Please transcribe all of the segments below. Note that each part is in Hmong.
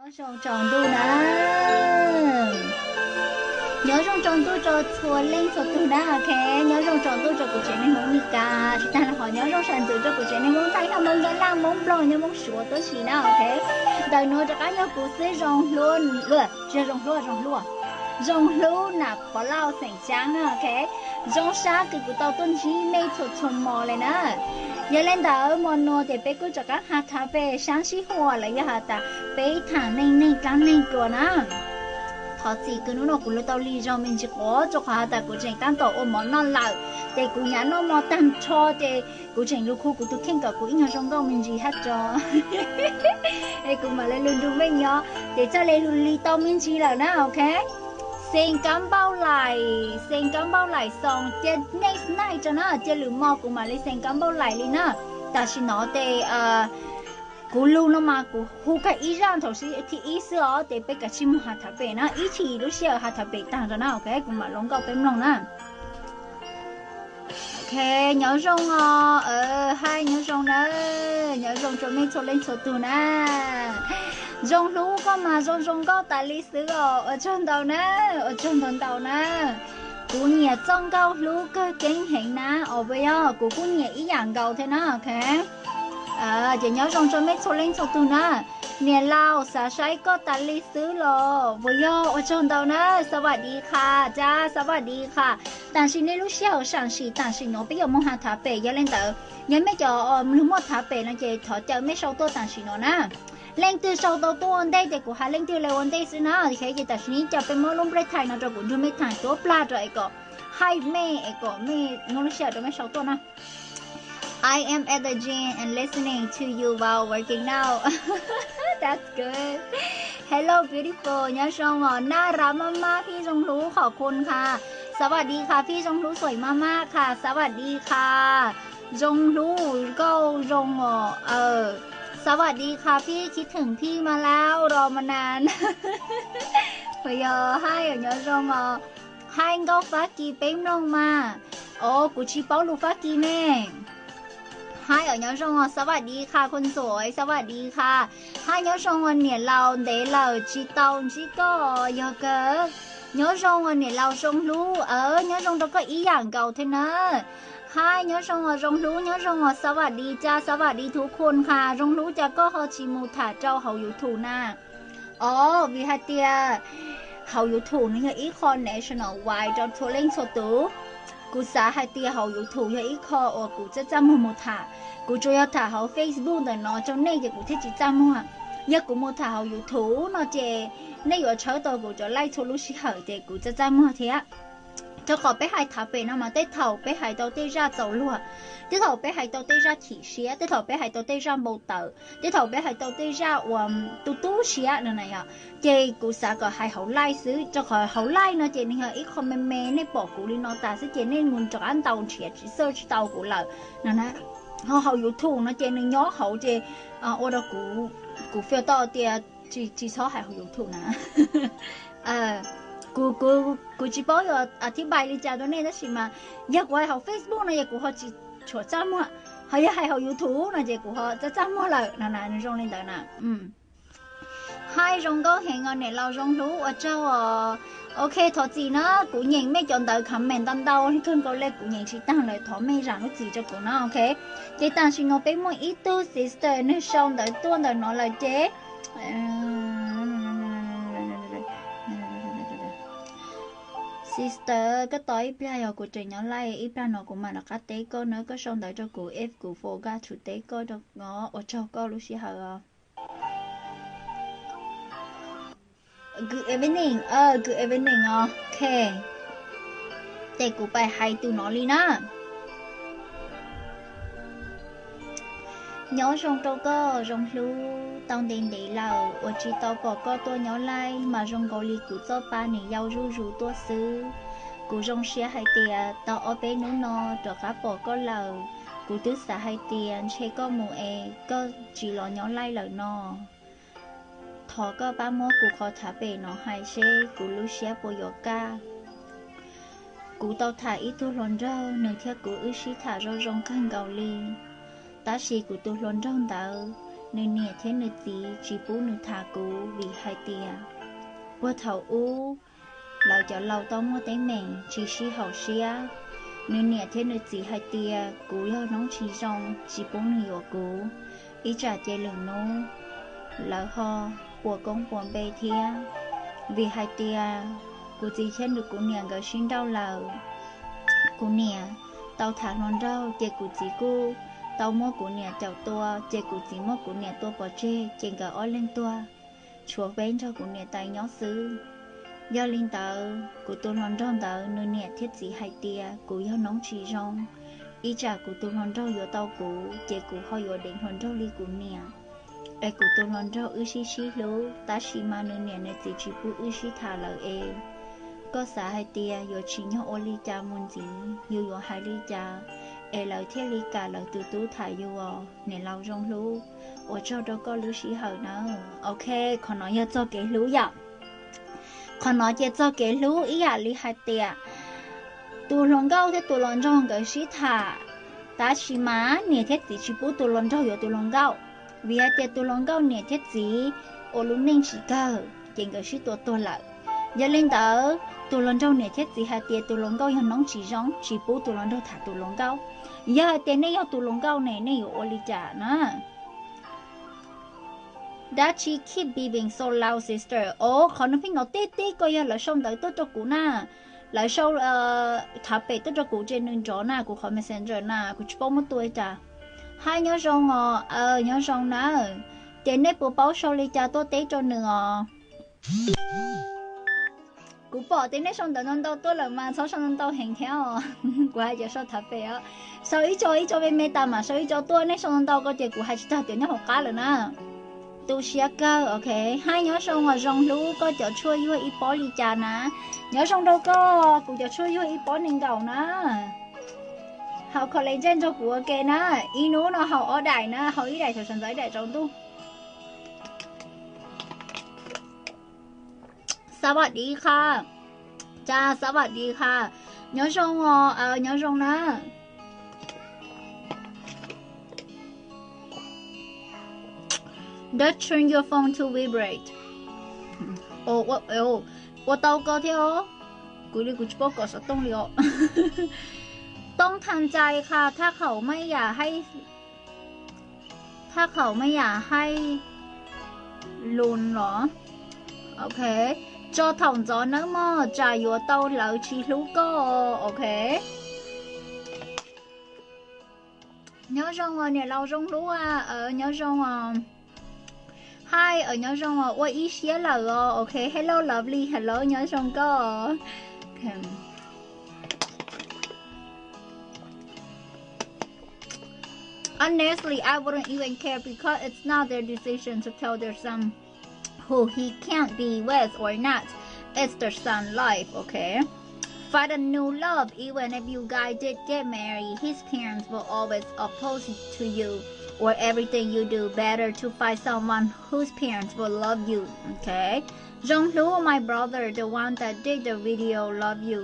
Nyob zoo tsaus ntuj na. Nyob zoo tsaus ntuj rau txhua leej txhua tug na, ok. Nyob zoo tsaus ntuj rau kuv tsev neeg Hmoob Mes Kas, tsis tas no ho nyob zoo sawv ntxov rau kuv tsev neeg Hmoob Thaib, Hmoob Nyab Laj, Hmoob Nplog, nyob Hmoob Suav tuab si na, ok. Ntawm nuav rov qab yog kuv xwb Zoo Hlub, tsis yog Zoo Hlub, Zoo Hlub, Zoo Hlub Nam Pov Lauj xeem Xyaab na, ok. Zoo sab kws kuv tau tuaj ntsib mej txhua txhua mo le na. Yog le ntawd mo nuav ces peb kuj rov qab has thav pem sab sib huam los yog has tas peb thaam neej neeg dlaab neeg dlua na. Thov txim kws nub nua kuv lug tau lig zog me ntsis quav rua qhov has tas kuv tseem taab tom ua mov noj lawm, ces kuv nyam noj mov taag nrho ces kuv tseem lug khu kuv tug kheej kom kuv ib nyuag zoo nkauj me ntsis hab tso. Es kuv mam le lug nrug mej nyob, ces txhaj le lug lig tau me ntsis lawm na, ok. Xeem Kab Npauj Laim, Xeem Kab Npauj Laim Xoo, cia nej naij rua na, cia lwm mo kuv mam li Xeem Kab Npauj Laim li na. Tam sim no ces kuv lug no mas kuv hu kag ib zaj thaum thib ib xwb os, ces peb kav tsij moog has thav pem na, ib chim lub sij hawm has thav pem taag rua na, ok, kuv mam lug nkauj peb mloog na. Ok, nyob zoo os, hais nyob zoo na, nyob zoo rua mej txhua leej txhua tug na. Zoo Hlub koj mas zoo zoo nkauj tas li xwb os, ua tsaug ntau na, ua tsaug ntau ntau na. Kuv nyiam txoj nkauj hlub kawg keeb heev na, os puas yog, kuv kuj nyiam ib yam nkaus thiab na, ok. Ces nyob zoo rua mej txhua leej txhua tug na. Niam laus xav saib koj tas li xwb los puas yog, ua tsaug ntau na, สวัสดีค่ะ จ้า สวัสดีค่ะ. Tam sim nej lub sij hawm sam sim tam sim nuav peb yuav moog has thav pem, yog le ntawd yog mej cov lug muaj thav pem no ces thov caw mej sau tuaj tam sim nuav na. Leej twg sau tau tuaj ua ntej ces kuv has leej twg le ua ntej xwb na, ces tam sim no ces peb muab lub break time no rua kuv nrug mej thaam tuab plag rua es kom haib mej es kom mej muaj lub sij hawm rua mej sau tuaj na. I am at the gym and listening to you while working out. That's good. Hello beautiful, nyob zoo os, น่ารักมากๆ พี่ Zoo Hlub ขอบคุณค่ะ สวัสดีค่ะ พี่ Zoo Hlub สวยมากๆ ค่ะ สวัสดีค่ะ Zoo Hlub, nkauj zoo os. สวัสดีค่ะพี่ คิดถึงพี่มาแล้ว รอมานาน. Puas yog, hais os, nyob zoo os. Hais nkauj Fab Kis peb mloog mas. Os, kuv tsis paub lus Fab Kis ne. Hais os, nyob zoo os, สวัสดีค่ะ คนสวย สวัสดีค่ะ. Hais nyob zoo os, niam laus, ntev lawm tsis tau ntsib koj, yog kawg. Nyob zoo os niam laus Zoo Hlub, nyob zoo rau koj ib yam nkaus thiab na. Hais nyob zoo os Zoo Hlub, nyob zoo os, สวัสดีจ้า สวัสดีทุกคนค่ะ Zoo Hlub, cas koj ho tsis mus tham rau hauv YouTube na? Os, vim hais tias hauv YouTube nws yog ib qho national wide rau txhua leej txhua tus. Kuv xav hais tias hauv YouTube yog ib qho uas kuv txaj txaj muag mus tham. Kuv tsuas yog tham hauv Facebook ntawm no rau nej ces kuv thiaj tsis txaj muag. Yog kuv mus tham hauv YouTube no ces nej yuav tshawb tau kuv cov like txhua lub sij hawm ces kuv txaj txaj muag thiab. Rau qhov peb hais thav pem no mas tej thaum peb hais tau tej zaj txaus luag, tej thaum peb hais tau tej zaj chim siab, tej thaum peb hais tau tej zaj npau taws, tej thaum peb hais tau tej zaj uas tu tu siab no na yom. Ces kuv xav kom hais hauv like xwb, rau qhov hauv like no ces nws yog ib qho me me, nej pom kuv li no tas xwb ces nej mus rov qab ntaus nrhiav tsis search tsis tau kuv lawm no na. Ho hauv YouTube no ces nws nyob hauv ces ua rau kuv, kuv feel tau tias tsis, tsis txhob hais hauv YouTube na. Kuv, kuv, kuv tsis paub yuav อธิบาย li cas rau nej tab sis mas yog kuv hais hauv Facebook no yog kuv ho tsis tshua txaj muag, ho yog hais hauv YouTube no ces kuv ho txaj txaj muag lawm no na, nws zoo li ntawd na. Hais zoo nkauj heev os niam laus Zoo Hlub, ua tsaug os. Ok, thov txim na, kuv nyeem mej cov ntawv comment ntau ntau kawg nkaus li, kuv nyeem tsis taag lawm, thov mej zam lub txim rau kuv na, ok. Ces tam sim no peb muaj ib tug sister nwg sau ntawv tuaj ntawm no lawm ces sister, koj tos ib plag, yog kuv tseem nyob live ib plag no kuv mam rov qab teb koj na, koj sau ntawv rau kuv if kuv forgot to teb koj rau, ua tsaug koj lub sij hawm os. Good evening, good evening os, ok. Ces kuv pais hais tus no li na. Nyob zoo rau koj Zoo Hlub, tau ntev ntev lawm uas tsis tau pom koj tuaj nyob live, mas zoo nkaus li kuv txoj pa nws yau zuj zus tuaj xwb. Kuv zoo siab hais tias tau ob peb hnub no rov qab pom koj lawm. Kuv twb xav hais tias ntshe koj mus es koj tsis los nyob live lawm no. Thov koj pab muab kuv qhov thav pem no hais seb kuv lub siab puas yuav kaj. Kuv tau tham ib tug hluas nraug, nws thiab kuv wb sib tham zoo zoo kawg nkaus li. Tab sis kuv tus hluas nraug ntawd nws niam thiab nws txiv tsis pub nws tham kuv vim hais tias puag thaum ub lawv cov laus tau muaj teeb meem tsis sib haum siab. Nws niam thiab nws txiv hais tias kuv yog noob tsis zoo tsis pub nws yuav kuv, ib tsam ces lwm hnub lawv ho puas koob puas npe thiab. Vim hais tias kuv txiv thiab nws kuv niam nkawd sib nrauj lawm. Kuv niam tau tham hluas nraug ces kuv txiv kuj tau muab kuv niam caum tua, ces kuv txiv muab kuv niam tua pov tseg ces nkawd ob leeg tuag, tshuav peb nrog kuv niam tais nyob xwb. Yog li ntawd kuv tus hluas nraug ntawd nws niam thiab txiv hais tias kuv yog noob tsis zoo, ib tsam kuv tus hluas nraug yuav tau kuv ces kuv ho yuav deev hluas nraug li kuv niam. Es kuv tus hluas nraug wb sib sib hlub, tab sis mas nws niam nws txiv tsis pub wb sib tham lawm es koj xav hais tias yuav tsim nyog ua li cas mus ntxiv, yus yuav hais li cas es lawv thiaj li kam lawv tus tub tham yus os niam laus Zoo Hlub? Ua tsaug rau koj lub sij hawm nawb. Ok, qhov no yog txog kev hlub yom. Qhov no ces txog kev hlub ib yam li hais tias tus hluas nkauj thiab tus hluas nraug nkawd sib tham, tab sis mas niam thiab txiv tsis pub tus hluas nraug yuav tus hluas nkauj, vim hais tias tus hluas nkauj niam thiab txiv ua lub neej tsis kawg ces nkawd sib tua tuag lawm. Yog li ntawd tus hluas nraug niam thiab txiv hais tias tus hluas nkauj yog noob tsis zoo tsis pub tus hluas nraug tham tus hluas nkauj. Yog hais tias nej yog tus hluas nkauj ne nej yuav ua li cas na? Dab tsi keep beeping so loud, sister? Os, qhov no pheej hnov teb teb ko yog lawv sau ntawv tuaj rau kuv na. Lawv sau thav pem tuaj rau kuv ces nws nrov na kuv qhov Messenger na, kuv tsis paub muab tua li cas. Hi, nyob zoo os, nyob zoo na. Ces nej puas paub sau li cas tuaj teb rau nws os? Kuv pom tias nej sau ntawv ntau ntau tuaj lawm mas txhob sau ntau ntau heev thiab os. Kuv hais tias sau thav pem os. Sau ib co ib co me me tas mam sau ib co tuaj, nej sau ntau ntau ko ces kuv hais tsis tag tias nyob hauv qab lawm na. Tu siab kawg, ok. Hi, nyob zoo os Zoo Hlub, koj cov tshuaj yuag ib pob li cas na? Nyob zoo rau koj, kuv cov tshuaj yuag ib pob nees nkaum na. Haus collagen rau kuv ua ke na, ib hnub no haus ob daim na, haus ib daim thaum sawv ntxov ib daim tsaus ntuj. Xab vam di qha. Cas xab vam di qha. Nyob zoo os, nyob zoo na. Just turn your phone to vibrate. Ua tau ko thiab os. Kuv li kuv tsis paub kom xov tooj li os. Tooj tham cai qha thaj khaum maj yam haij, thaj khaum maj yam haij lus los. Ok, tso thaum ntxov nawb mog, tsam yuav tau lawv tsis hlub koj. Ok. Nyob zoo os niam laus Zoo Hlub, nyob zoo os. Hi, nyob zoo os, ua ib siab lawm os. Ok, hello lovely, hello, nyob zoo koj. Honestly, I wouldn't even care because it's not their decision to tell their son who he can't be with or not. It's their son life, okay? Find a new love, even if you guys did get married, his parents will always oppose to you or everything you do. Better to find someone whose parents will love you, okay? Zoo Hlub, my brother, the one that did the video, love you.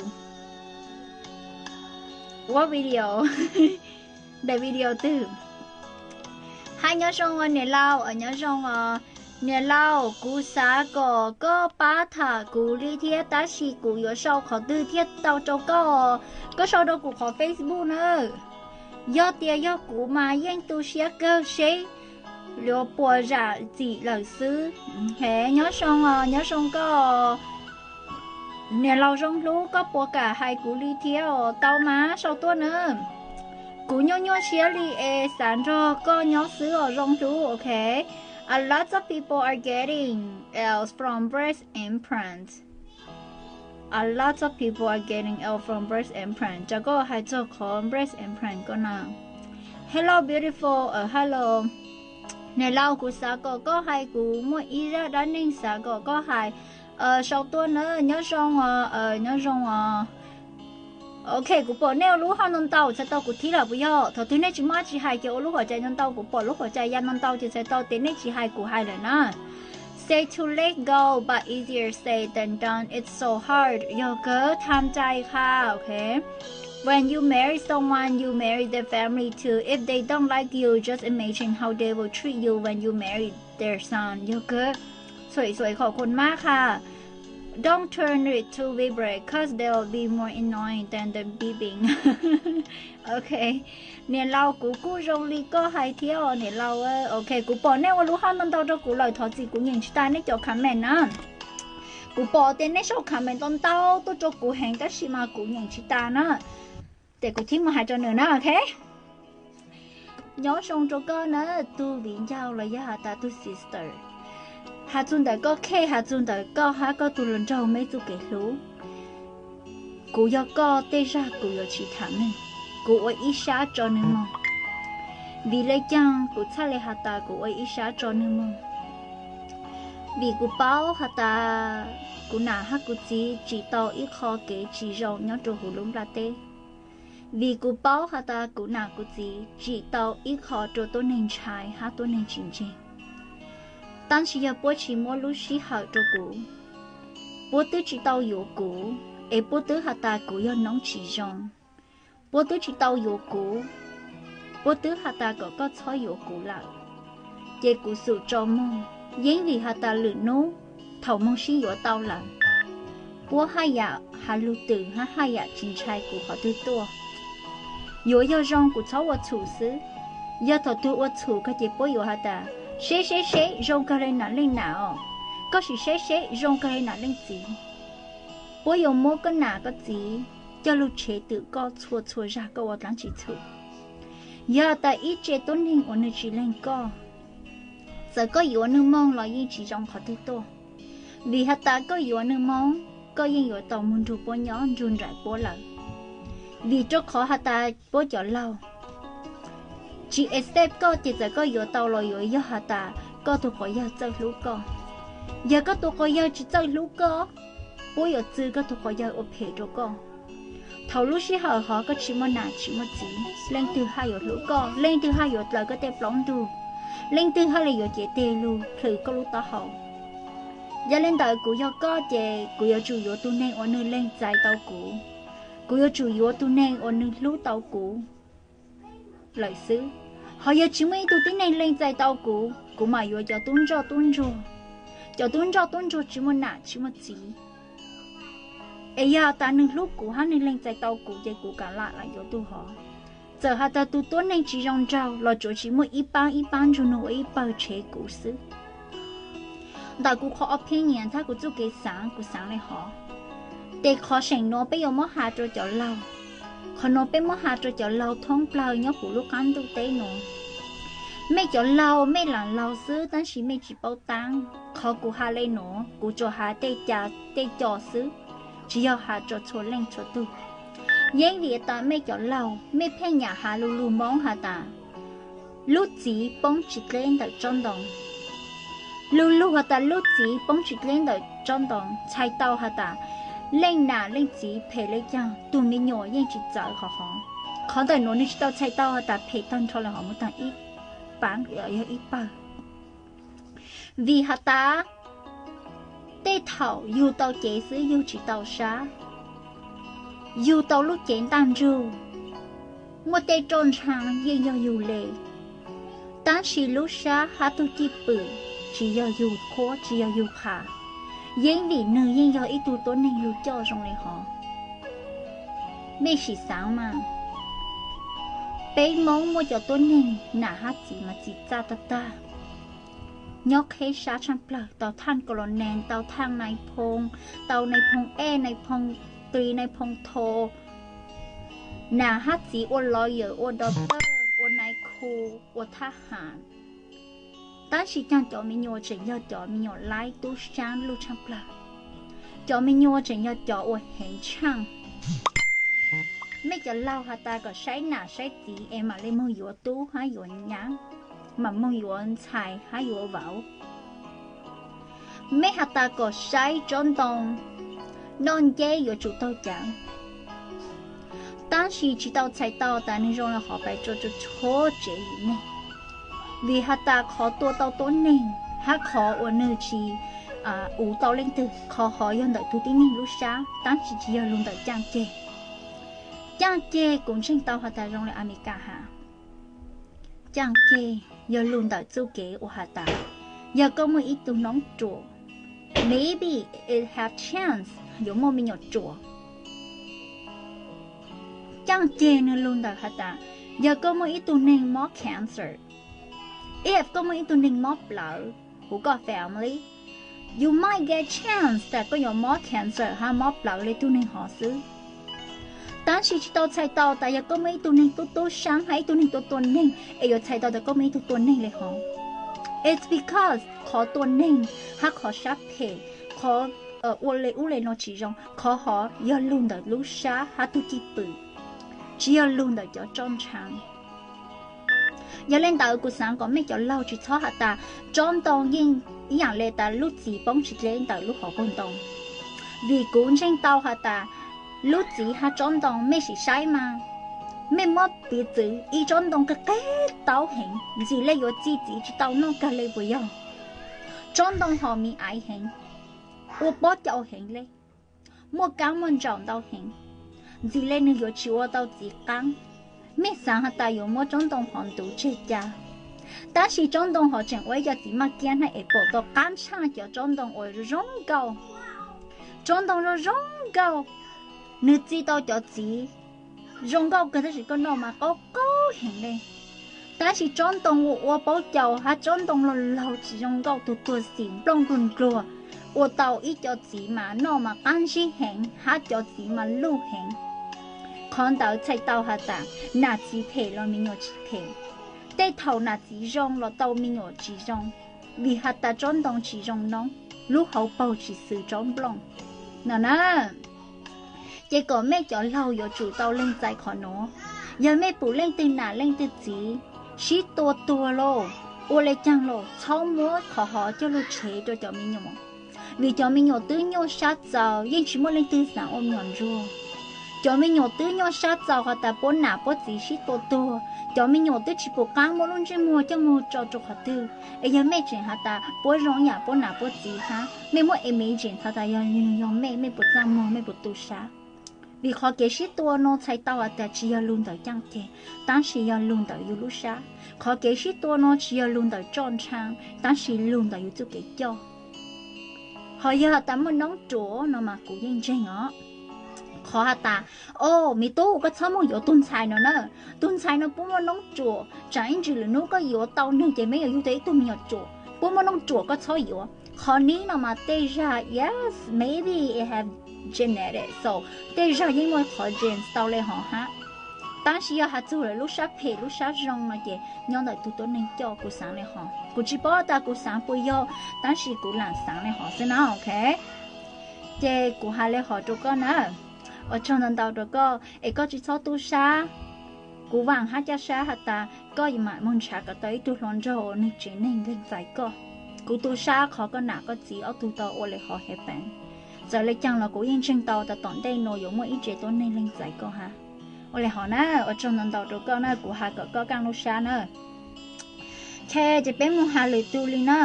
What video? Daim video twg? Hi, nyob zoo os niam laus, nyob zoo os. Niam laus, kuv xav kom koj pab tham kuv li thiab, tab sis kuv yuav sau qhov twg thiaj tau rau koj? Koj sau rau kuv qhov Facebook na. Yog tias yog kuv mas yeej tu siab kawg seb yuav puas zam txim lawm xwb. He, nyob zoo os, nyob zoo koj. Niam laus Zoo Hlub, koj puas kam hais kuv li thiab os? Tau mas, sau tuaj na. Kuv nyuaj nyuaj siab li es xav nrog koj nyob xwb os Zoo Hlub, ok? A lot of people are getting ill from breast implants. A lot of people are getting ill from breast implant. Cas koj hais txog qhov breast implant ko na? Hello beautiful, hello. Niam laus, kuv xav kom koj hais, kuv muaj ib zaj dab neeg xav kom koj hais. Sau tuaj na, nyob zoo os, nyob zoo os. Ok, kuv pom nej ua lub hauj ntau ntau, txhais tau kuv thib lawm puas yog? Thaum twg nej tsis muaj dab tsi hais ces ua lub huam cai ntau ntau, kuv pom lub huam cai ya ntau ntau ces txhais tau tias nej tsis hais kuv hais lawm na. Say to let go, but easier said than done. It's so hard. Yog kawg, tham cai qha, ok. When you marry someone, you marry their family too. If they don't like you, just imagine how they will treat you when you marry their son. Yog kawg. สวยๆ ขอบคุณมากค่ะ Don't turn it to vibrate, cause they'll be more annoying than the beeping. Ok, niam laus, kuv kuj zoo li koj hais thiab os niam laus. Ok, kuv pom nej ua lub haj ntau ntau rau kuv lawm, thov txim kuv nyeem tsis tas nej cov comment na. Kuv pom tias nej sau comment ntau ntau tuaj rau kuv heev tab sis mas kuv nyeem tsis tas na. Ces kuv thiaj mus hais rau nws na, ok. Nyob zoo rau koj na, tus viv ncaus los yog has tas tus sister. Has txug ntawm koj case, has txug ntawm koj hab koj tus hluas nraug meb txuj kev hlub. Kuv yog koj tej zag kuv yuav tsis tham neeg, kuv ua ib sab tso nws moog. Vim le caag kuv txhaj le has tas kuv ua ib sab tso nws moog? Vim kuv paub has tas kuv nam hab kuv txiv tsim tau ib qho kev tsis zoo nyob rua huv lub nplaj teb. Vim kuv paub has tas kuv nam kuv txiv tsim tau ib qho rua tuab neeg ntshai hab tuab neeg tsis ntseeg. Tab sis yog puab tsis muab lub sij hawm rua kuv, puab twb tsis tau yuav kuv, es puab twb has tas kuv yog noob tsis zoo. Puab twb tsis tau yuav kuv, puab twb has tas kom koj txhob yuav kuv lawm. Ces kuv xum tso moog, yeeb vim has tas lwm nub thaum moog sib yuav tau lawm, puab haj yam has lug twm hab haj yam tsis ntshai kuv qhov twg tuaj. Yuav yog zoo kuv txhob ua txhum xwb. Yog thaum twg ua txhum kag ces puab yuav has tas, seb seb seb zoo kag le nam leej nam os, koj sim seb seb zoo kag le nam leej txiv. Puab yuav muab koj nam koj txiv coj lug tshev twm koj txhua txhua zag koj ua dlaab tsi txhum. Yog tas ib tse tuab neeg uas nwg tsis leeg koj, txawm koj yuav nwg moog los yeej tsis zoo qhov twg tuaj. Vim has tas koj yuav nwg moog, koj yeej yuav tau moog nrug puab nyob nrug nraim puab lawm. Vim rua qhov has tas puab cov laug tsis accept koj ces txawm koj yuav tau los yuav yog has tas koj tug quas yawg txawj hlub koj. Yog koj tug quas yawg tsis txawj hlub koj, puab yuav txwv koj tug quas yawg ua phem rua koj. Thaum lub sij hawm hov koj tsis muaj nam tsis muaj txiv, leej twg haj yuav hlub koj, leej twg haj yuav dlaws koj tej plaub ntug, leej twg haj le yuav cev teg lug plhws koj lub taub hau. Yog le ntawd kuv yog koj ces kuv yuav tsum yuav tug neeg uas nwg leeg txais tau kuv, kuv yuav tsum yuav tug neeg uas nwg hlub tau kuv lawm xwb. Hos yog tsis muaj ib tug tib neeg leeg txais tau kuv, kuv mam yuav cov tub ntsoj tub ntsuag, cov tub ntsoj tub ntsuag tsis muaj nam tsis muaj txiv. Es yog tas nwg hlub kuv hab nwg leeg txais tau kuv ces kuv kam lam lam yuav tug hov. Txawm has tas tug tuab neeg tsis zoo nraug los tsuav tsis muaj ib paab ib paab nrug nwg ua ib pawg tshev kuv xwb. Ntawm kuv qhov opinion txhab kuv txuj kev xaav kuv xaav le hov. Tes qhov seem nuav peb yuav muab has rua cov laug, qhov nuav peb muab has rua cov laug thoob plawg nyob huv lub qab ntuj teb nuav. Mej cov laug mej lam laug xwb tab sis mej tsis paub taab. Qhov kuv has le nuav kuv tsuas has tej ca tej co xwb, tsis yog has rua txhua leej txhua tug. Yeeb vim tas mej cov laug mej pheej nyam has lu lug Moob has tas lub txiv poob tsis dleb ntawm tsob ntoo. Lu lug has tas lub txiv poob tsis dleb ntawm tsob ntoo txhais tau has tas leej nam leej txiv phem le caag tug me nyuam yeej tsis txawv qhov hov. Qhov ntawm nuav nwg tsis tau txhais tau has tas phem tag nrho le hov muaj taag ib paab yog ib pawg. Vim has tas tej thaum yug tau cev xwb yug tsis tau sab, yug tau lub cev ntaj ntsug, muaj tej roj ntsha yeej yog yug le. Tab sis lub sab hab tug cwj pwm tsis yog yug qhuab tsis yog yug qha, yeeb vim nwg yeej yog ib tug tuab neeg lug coj zoo le hov. Mej sim xaav mas, peb Moob muaj cov tuab neeg nam hab txiv mas txim txaj tag tag. Nyob qheb sab tshaaj plawg tau thaaj Colonel, tau thaaj Nais Phoo, tau Nais Phoo Ej, Nais Phoo Kli, Nais Phoo Tho. Nam hab txiv ua lawyer, ua doctor, ua nais khu, ua thab ham. Tab sis caag cov me nyuam tseem yog cov me nyuam laib tub saab luj tshaaj plawg. Cov me nyuam tseem yog cov uas heev tshaaj. Mej cov laug has tas kom saib nam saib txiv es mam le moog yuav tub hab yuav nyab, mam moog yuav ntxhais hab yuav vauv. Mej has tas kom saib tsob ntoo noj nceb yuav tsum taug caav. Tab sis tsis tau txhais tau tas nwg zoo le hov pais rua txhua tsev yim neeg. Vim has tas qhov tua tau tuab neeg hab qhov uas nwg tsis uv tau leej twg, qhov hov yog ntawm tug tib neeg lub sab tab sis tsis yog lug ntawm caaj ceg. Caaj ceg kuv ntseeg tau has tas zoo le Amelikas has. Caaj ceg yog lug ntawm txuj kev uas has tas, yog koj muaj ib tug noob ruam, maybe it have chance yuav muaj me nyuam ruam. Caaj ceg nwg lug ntawm has tas, yog koj muaj ib tug neeg mob cancer, if koj muaj ib tug neeg mob plawv huv koj family, you might get chance tas koj yuav mob cancer hab mob plawv le tug neeg hov xwb. Tab sis tsi tau txhais tau tas yog koj muaj ib tug neeg tub tub saab hab ib tug neeg tua tua neeg es yuav txhais tau tas koj muaj ib tug tua neeg le hov. It's because qhov tua neeg hab qhov sab phem, qhov ua le ub le no tsi zoo, qhov hov yog lug ntawm lub sab hab tug cwj pwm, tsi yog lug ntawm cov roj ntshaav. Yog le ntawd kuv xaav kom mej cov laug tsi txhob has tas tsob ntoo yeej ib yaam le tas lub txiv poob tsi dleb ntawm lub hauv paug ntoo. Vim kuv ntseeg tau has tas lub txiv hab tsob ntoo mej sim saib mas, mej muab piv txwv ib tsob ntoo qig qig taub heev ntxim le yuav txi txiv tsi tau noj kag le puas yog? Tsob ntoo hov mi aiv heev, ua pob caus heev le, muaj kaab muaj ntsaum ntau heev, ntxim le nwg yuav tsi ua tau txiv qaab. Mej xaav has tas yuav muab tsob ntoo hov ntuv tseg ca, tab sis tsob ntoo hov tseem ua ib co txiv maj kiab hab es pum tau qaab tshaj cov tsob ntoo uas zoo nkauj. Tsob ntoo zoo zoo nkauj, nwg txi tau cov txiv zoo nkauj kawg tab sis koj noj mas qaub qaub heev le. Tab sis tsob ntoo ua ua paub caus hab tsob ntoo laug laug tsis zoo nkauj tuag tuag xim nplooj npluag npluag, ua tau ib co txiv mas noj mas qab ntsib heev hab cov txiv mas luj heev. Qhov ntawd txhais tau has tas nam txiv phem los me nyuam tsis phem. Tej thaum nam txiv zoo los tau me nyuam tsis zoo, vim has tas tsob ntoo tsis zoo noob, lub hauv paug tsis xwm tsob nplooj no na. Ces kom mej cov laug yuav tsum tau lees txais qhov nuav. Yog mej pum leej twg nam leej twg txiv sib tua tuag lauj, ua le caag los txhob muab qhov hov coj lug tshev rau cov me nyuam, vim cov me nyuam twb nyuaj sab txaus yeej tsis muaj leej twg xaav ua me nyuam ntsuag. Cov me nyuam twb nyuaj sab txaus has tas puab nam puab txiv sib tua tuag, cov me nyuam twb tsis pum qaab muab lub ntsej muag coj moog tso rau qhov twg. Es yog mej tseem has tas puab zoo ib yam puab nam puab txiv hab, mej muab imagine has tas yog, yog mej, mej puas txaj muag, mej puas tu sab? Vim qhov kev sib tua no txhais tau has tas tsis yog lug ntawm caaj ceg, tab sis yog lug ntawm yug lub sab. Qhov kev sib tua no tsis yog lug ntawm roj ntshaav, tab sis lug ntawm yug txuj kev coj. Ho yog has tas muaj noob ruam no mas kuv yeej ntseeg os. Qhov has tas, o, me tub, koj txhob moog yuav tug ntxhais no na, tug ntxhais no puab muaj noob ruam, tsaam ib ntsis lwm nub koj yuav tau nwg ces mej yuav yug tau ib tug me nyuam ruam. Puab muaj noob ruam koj txhob yuav. Qhov nib no mas tej zag, yes, maybe it have genetic, so tej zag yeej muaj qhov genes tau le hov hab. Tab sis yog has txug lawv lub sab phem lub sab zoo no ces nyob ntawm tug tuab neeg coj, kuv xaav le hov. Kuv tsis paub tas kuv xaav puas yog, tab sis kuv laam xaav le hov xwb na, ok. Ces kuv has le hov rau koj na, ua tsaug ntau ntau rau koj es koj tsis txhob tu sab. Kuv vaam hab caj sab has tas koj yuav mam moog nrhav kom tau ib tug hluas nraug uas nwg tsev neeg lees txais koj. Kuv tu sab qhov koj nam koj txiv ob tug tau ua le hov happen. Txawm le caag los kuv yeej ntseeg tau tas tom ntej nuav yuav muaj ib tsev tuab neeg lees txais koj hab. Ua le hov na, ua tsaug ntau ntau rau koj na, kuv has kom koj kaaj lub sab na. Ok, ces peb moog has lwm tug li na.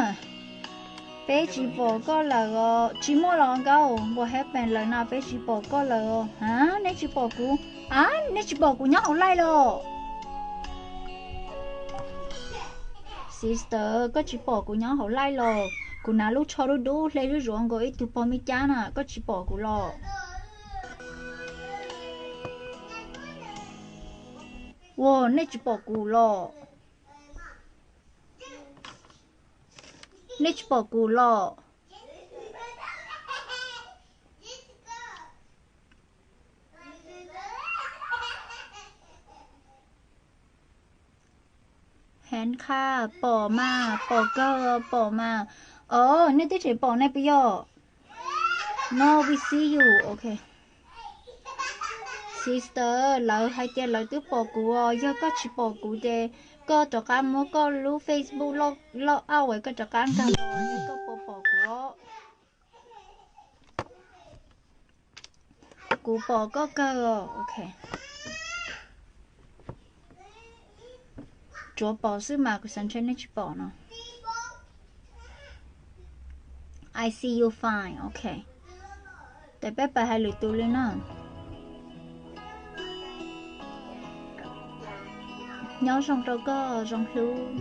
Peb tsis pom koj lawm os. Tsis muaj los nkauj, what happen lawm na, peb tsis pom koj lawm os. A, nej tsis pom kuv, a, nej tsis pom kuv nyob hauv live los? Sister, koj tsis pom kuv nyob hauv live los? Kuv hnav lub tsho dub dub hle zuj zus nkaus ib tug pog me cab na, koj tsis pom kuv los? Ua, nej tsis pom kuv los? Nej tsis pom kuv los? Heev qha, pom mas, pom kawg, pom mas. O, nej twb tseem pom ne puas yog? No, we see you, ok. Sister, lawv hais tias lawv twb pom kuv os, yog koj tsis pom kuv ces koj rov qab muab koj lub Facebook log out, koj rov qab nkag los, yog koj puas pom kuv os. Kuv pom koj kawg os, ok. Tsuav pom xwb mas kuv xav ntshe nej tsis pom no. I see you fine, ok. Tes peb pais hais lwm tus li na. Nyob zoo rau koj zoo hlub.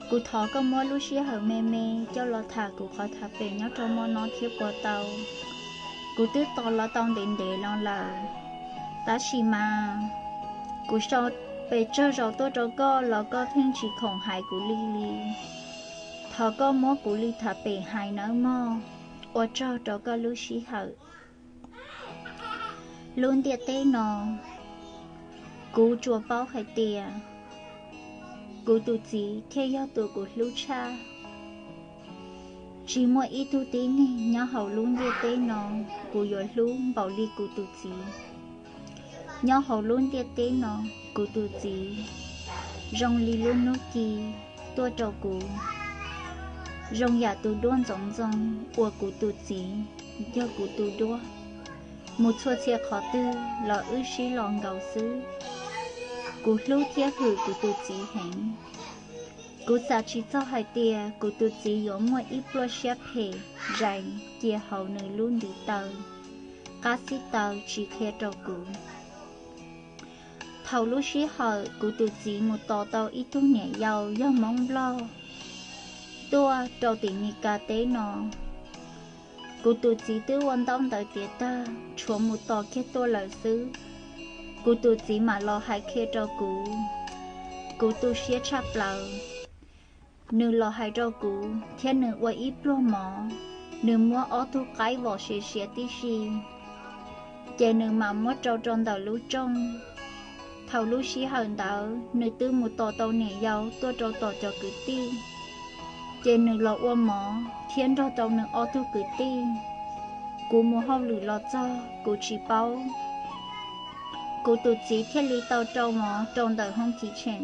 Kuv thov koj muab lub sij hawm me me coj los tham kuv qhov tham pem nyob rau hmo no thiab puas tau. Kuv twb tos los tau ntev ntev no lawm, tab sis mas kuv sau pes tsawg zaus tuaj rau koj los koj pheej tsis khoom hais kuv li li. Thov koj muab kuv li tham pem hais nawb mog. Ua tsaug rau koj lub sij hawm. Lub ntiaj teb no, kuv tsuas paub hais tias kuv tus txiv thiaj yog tus kuv hlub tshaj. Tsis muaj ib tug tib neeg nyob hauv lub ntiaj teb no kuv yuav hlub npaum li kuv tus txiv. Nyob hauv lub ntiaj teb no, kuv tus txiv zoo li lub hnub ci tuaj rau kuv, zoo yam tus duab ntxoov ntxoo uas kuv tus txiv yog kuv tus duab. Mus txhua txhia qhov twg los wb sib los nkaus xwb. Kuv hlub thiab hwm kuv tus txiv heev. Kuv xav tsis txog hais tias kuv tus txiv yuav muaj ib pluaj siab phem zais cia hauv nws lub ntiv taw qab xib taw tsis qhia rau kuv. Thaum lub sij hawm kuv tus txiv mus tos tau ib tug niam yau yog Hmoob Nplog tuaj rau tim Mis Kas teb no, kuv tus txiv twb ua ntaub ntawv tiav tag tshuav mus tos kiag tuaj lawm xwb. Kuv tus txiv mam los hais qhia rau kuv, kuv tu siab tshaj plaws. Nws los hais rau kuv thiab nws ua ib pluag mov, nws muab ob tug qaib vom siav siav tib si, ces nws mam muab rau rau ntawm lub rooj. Thaum lub sij hawm ntawd nws twb mus tos tau niam yau tuaj rau tom cov kwv tij, ces nws los ua mov thiab nrog tau nws ob tug kwv tij. Kuv mus hauj lwm los txog kuv tsis paub, kuv tus txiv thiaj li tau rau mov rau ntawm hoob kitchen,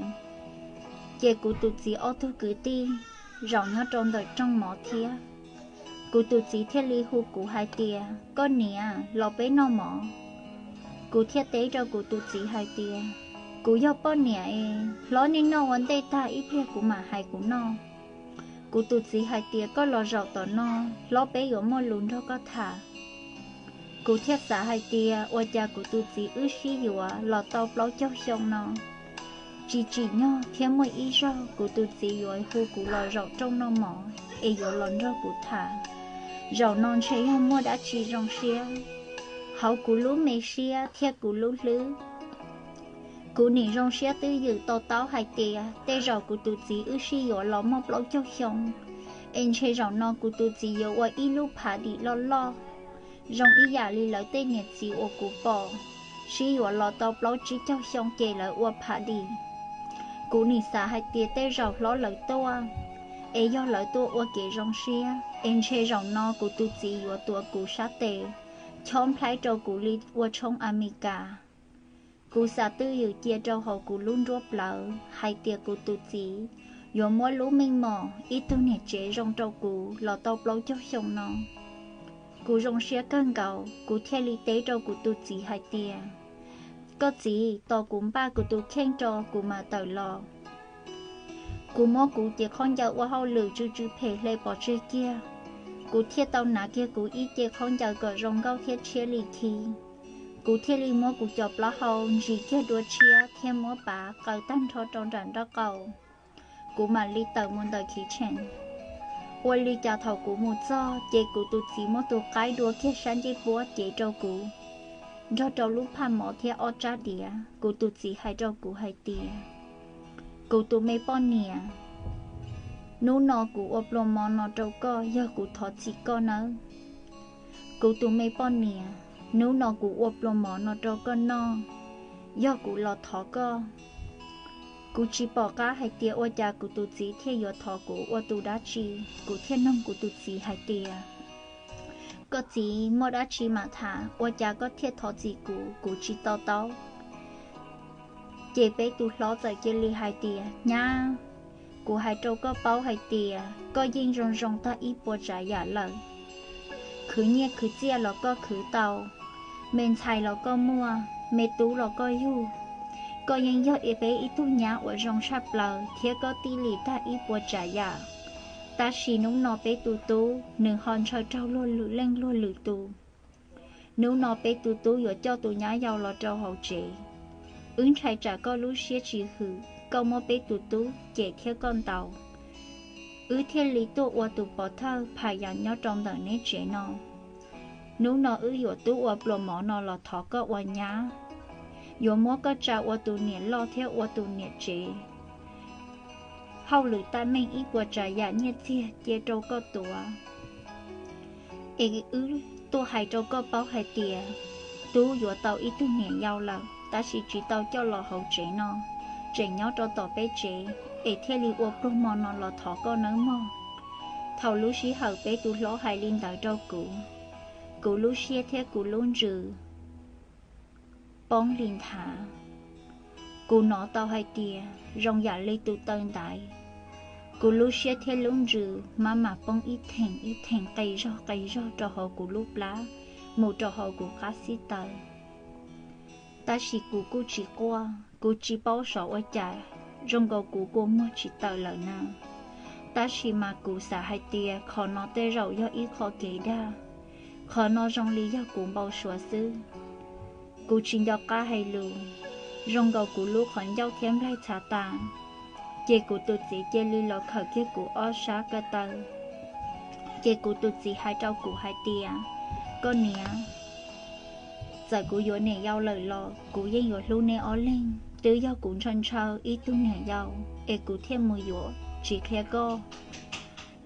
ces kuv tus txiv ob tug kwv tij zaum nyob rau ntawm rooj mov thiab. Kuv tus txiv thiaj li hu kuv hais tias, koj niam, los peb noj mov. Kuv thiaj teb rau kuv tus txiv hais tias, kuv yog poj niam es hlob, nej noj ua ntej tag ib pliag kuv mam hais kuv noj. Kuv tus txiv hais tias, koj los zaum tom no, hlob, peb yuav muaj lus nrog koj tham. Kuv thiaj xav hais tias ua cas kuv tus txiv wb sib yuav los tau plaub caug xyoo no, tsis tsim nyog thiab muaj ib zaug kuv tus txiv yuav hu kuv los zaum rooj noj mov es yuav los nrog kuv tham. Zaum no ntshe yog muaj dab tsi zoo siab. Hauv kuv lub me siab thiab kuv lub hlwb, kuv nim zoo siab twj ywm to taub hais tias tej zaum kuv tus txiv wb sib yuav los muaj plaub caug xyoo, es ntshe zaum no kuv tus txiv yuav ua ib lub phav dim loj loj, zoo ib yam li lawv tej niam txiv uas kuv pom sib yuav los tau plaub tsib caug xyoo ces lawv ua phav dim. Kuv nim xav hais tias tej zaum hlob lawv tuaj, es yog lawv tuaj ua kev zoo siab, es ntshe zaum no kuv tus txiv yuav tuav kuv sab tes chob nplhaib rau kuv li ua tshoob Amelikas. Kuv xav twj ywm cia rau hauv kuv lub nruab plawv hais tias kuv tus txiv yuav muab lub meej mom ib tug niam tsev zoo rau kuv los tau plaub caug xyoo no. Kuv zoo siab kawg nkaus, kuv thiaj li teb rau kuv tus txiv hais tias, koj txiv, tos kuv npaj kuv tus kheej tso kuv mam tawm los. Kuv muab kuv cev khaub ncaws ua hauj lwm tsw tsw phem hle pov tseg kiag, kuv thiaj tau hnav kiag kuv ib ce khaub ncaws kom zoo nkauj thiab tshiab li khi. Kuv thiaj li muab kuv cov plaub hau ntsis kiag dua tshiab thiab muab pav qaws tag nrho rau nram nraub qaum. Kuv mam li tawm mus ntawm kitchen. Ua li cas thaum kuv mus txog ces kuv tus txiv muab tus qaib dua kiag sab ncej puab cev rau kuv, nrog rau lub phaj mov thiab ob rab diav. Kuv tus txiv hais rau kuv hais tias, kuv tus me poj niam, hnub no kuv ua pluas mov no rau koj yog kuv thov txim koj nawb. Kuv tus me poj niam, hnub no kuv ua pluas mov no rau koj noj, yog kuv los thov koj. Kuv tsis pom qab hais tias ua cas kuv tus txiv thiaj yuav thov kuv ua tus dab tsi. Kuv thiaj nug kuv tus txiv hais tias, koj txiv, muaj dab tsi mam tham, ua cas koj thiaj thov txim kuv, kuv tsis to taub. Ces peb tus hlob txawm cia li hais tias, nyab, kuv hais rau koj paub hais tias koj yeej zoo zoo tag ib puas tsav yam lawm. Khwv nyiaj khwv txiaj los koj khwv tau, me ntxhais los koj muaj, me tub los koj yug. Koj yeej yog peb ib tug nyab uas zoo tshaj plaws thiab koj tij lim tag ib puas tsav yam. Tab sis hnub no peb tus tub nws ho ntshaw raug luag lwm leej luag lwm tus. Hnub no peb tus tub yuav coj tus nyab yau los rau hauv tsev. Wb ntshai tsam koj lub siab tsis hwm koj muab peb tus tub cem thiab koj ntaus, wb thiaj li tuaj ua tus pov thawj phas yas nyob rau ntawm neb tsev no. Hnub no wb yuav tub ua pluas mov no los thov koj ua nyab, yuav muab koj tsa ua tus niam loj thiab ua tus niam tsev. Hauj lwm tab meeg ib puas tsav yam nyiaj txiag cia rau koj tuav. Es wb tuaj hais rau koj paub hais tias tub yuav tau ib tug niam yau lawm tab sis tsis tau coj los hauv tsev no, tseem nyob rau tom peb tsev, es thiaj li ua pluag mo no los thov koj nawb mog. Thaum lub sij hawm peb tus hlob hais li ntawd rau kuv, kuv lub siab thiab kuv lub ntsws poob li nthav. Kuv hnov tau hais tias zoo yam li tus taw ntaiv. Kuv lub siab thiab lub ntsws maj mam poob ib theem ib theem qe zog qe zog rau hauv kuv lub plab, mus rau hauv kuv qab xib taws. Tab sis kuv kuj tsis quaj, kuv tsis paub xyov ua cas, zoo nkaus kuv kua muag tsis tawm lawm na. Tab sis mas kuv xav hais tias qhov no tej zaum yog ib qho kev dag, qhov no zoo li yog kuv npau suav xwb. Kuv tsis nco qab hais lus, zoo nkaus kuv lub qhov ncauj thiab nplaig txhav tas, ces kuv tus txiv cia li los khawm kiag kuv ob sab ko taw. Ces kuv tus txiv hais rau kuv hais tias, koj niam, txawm kuv yuav niam yau lawm los kuv yeej yuav hlub neb ob leeg, twb yog kuv ntshaw ntshaw ib tug niam yau es kuv thiaj mus yuav tsis qhia koj.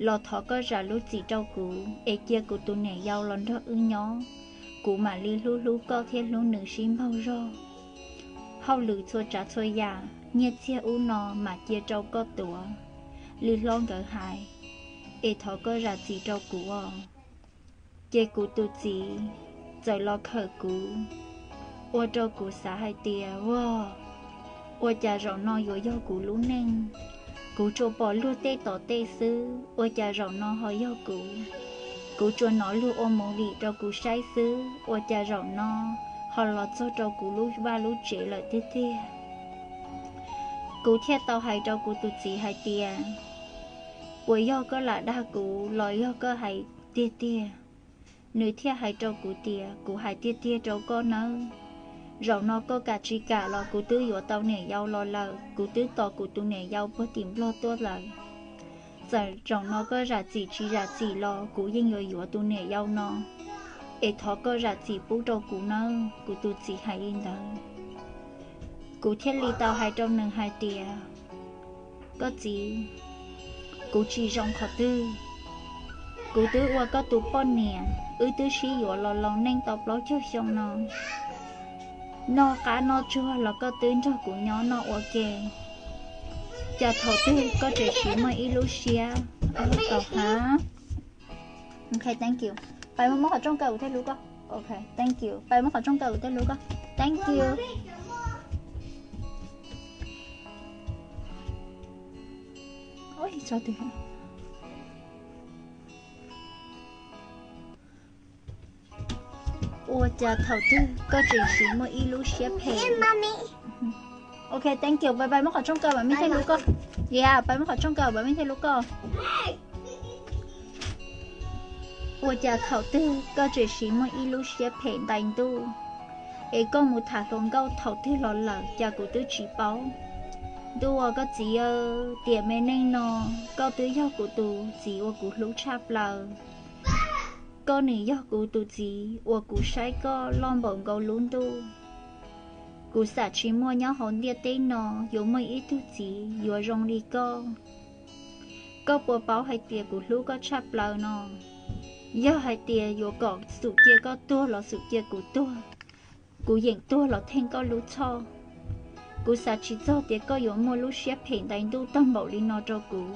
Los thov koj zam lub txim rau kuv es cia kuv tus niam yau los nrog wb nyob, kuv mam li hlub hlub koj thiab hlub nws sib npaug zog. Hauj lwm txhua tsav txhua yam nyiaj txiag ub no mam cia rau koj tuav, li hlob nkawd hais, es thov koj zam txim rau kuv os. Ces kuv tus txiv txawm los khawm kuv, ua rau kuv xav hais tias, vag, ua cas zaum no yuav yog kuv lub neej? Kuv tsuas pom luag tej tom tej xwb, ua cas zaum no ho yog kuv? Kuv tsuas hnov luag ua movie rau kuv saib xwb, ua cas zaum no ho los txog rau kuv lub vaj lub tsev lawm tiag tiag. Kuv thiaj tau hais rau kuv tus txiv hais tias, puas yog koj lam dag kuv los yog koj hais tiag tiag? Nws thiaj hais rau kuv tias, kuv hais tiag tiag rau koj nawb. Zaum no koj kam tsis kam los kuv twb yuav tau niam yau los lawm, kuv twb tos kuv tus niam yau puag tim Nplog tuaj lawm. Txawm zaum no koj zam txim tsis zam txim los kuv yeej yuav yuav tus niam yau no, es thov koj zam txim pub rau kuv nawb. Kuv tus txiv hais li ntawd, kuv thiaj li tau hais rau nws hais tias, koj txiv, kuv tsis zoo qhov twg. Kuv twb ua koj tus poj niam, wb twb sib yuav los laus neej tau plaub caug xyoo no, noj qab noj tsuag los koj twb nrog kuv nyob noj ua ke, cas thaum twg koj tseem siv muaj ib lub siab, tau hab. Ok, thank you. Pais muab qhov rooj kaw kuv thiaj hlub koj. Ok, thank you. Pais muab qhov rooj kaw kuv thiaj hlub koj. Thank you. Ua cas thaum twg koj tseem siv muaj ib lub siab phem. Ok, thank you. Pais pais muab qhov rooj kaw mam me thiaj hlub koj. Yeah, pais muab qhov rooj kaw mam me thiaj hlub koj. Ua cas thaum twg koj tseem siv muaj ib lub siab phem ntais ntuj, es koj mus tham hluas nkauj thaum twg los lawm cas kuv twb tsis paub. Ntuj ua koj txiv, tiam me neej no koj twb yog kuv tus txiv uas kuv hlub tshaj plaws. Koj nws yog kuv tus txiv uas kuv saib koj loj npaum nkaus lub ntuj. Kuv xam tsis muaj nyob hauv ntiaj teb no yuav muaj ib tug txiv yuav zoo li koj. Koj puas paub hais tias kuv hlub koj tshaj plaws no? Yog hais tias yuav kom xum cia koj tuag los xum cia kuv tuag, kuv yeem tuag los theej koj lub txhoj. Kuv xav tsis txog tias koj yuav muaj lub siab phem ntais ntuj tag npaum li no rau kuv.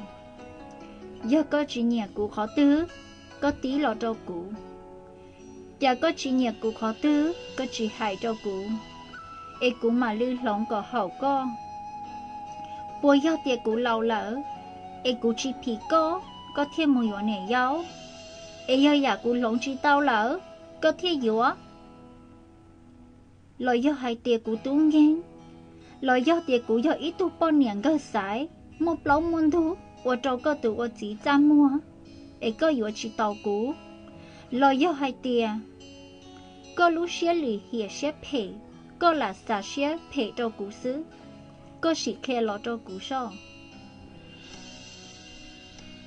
Yog koj tsis nyiam kuv qhov twg, koj tib los rau kuv. Cas koj tsis nyiam kuv qhov twg koj tsis hais rau kuv, es kuv mam li hloov kom haum koj. Puas yog tias kuv laus lawm, es kuv tsis phim koj, koj thiaj mus yuav niam yau? Es yog yam kuv hloov tsis tau lawm, koj thiaj yuav? Los yog hais tias kuv tub nkeeg, los yog tias kuv yog ib tug poj niam nkawg xaiv muaj plaub muaj ntug ua rau koj tus ua txiv txaj muag, es koj yuav tsis tau kuv? Los yog hais tias koj lub siab lim hiam siab phem, Koj lam xav siab phem rau kuv xwb, koj sim qhia los rau kuv soj.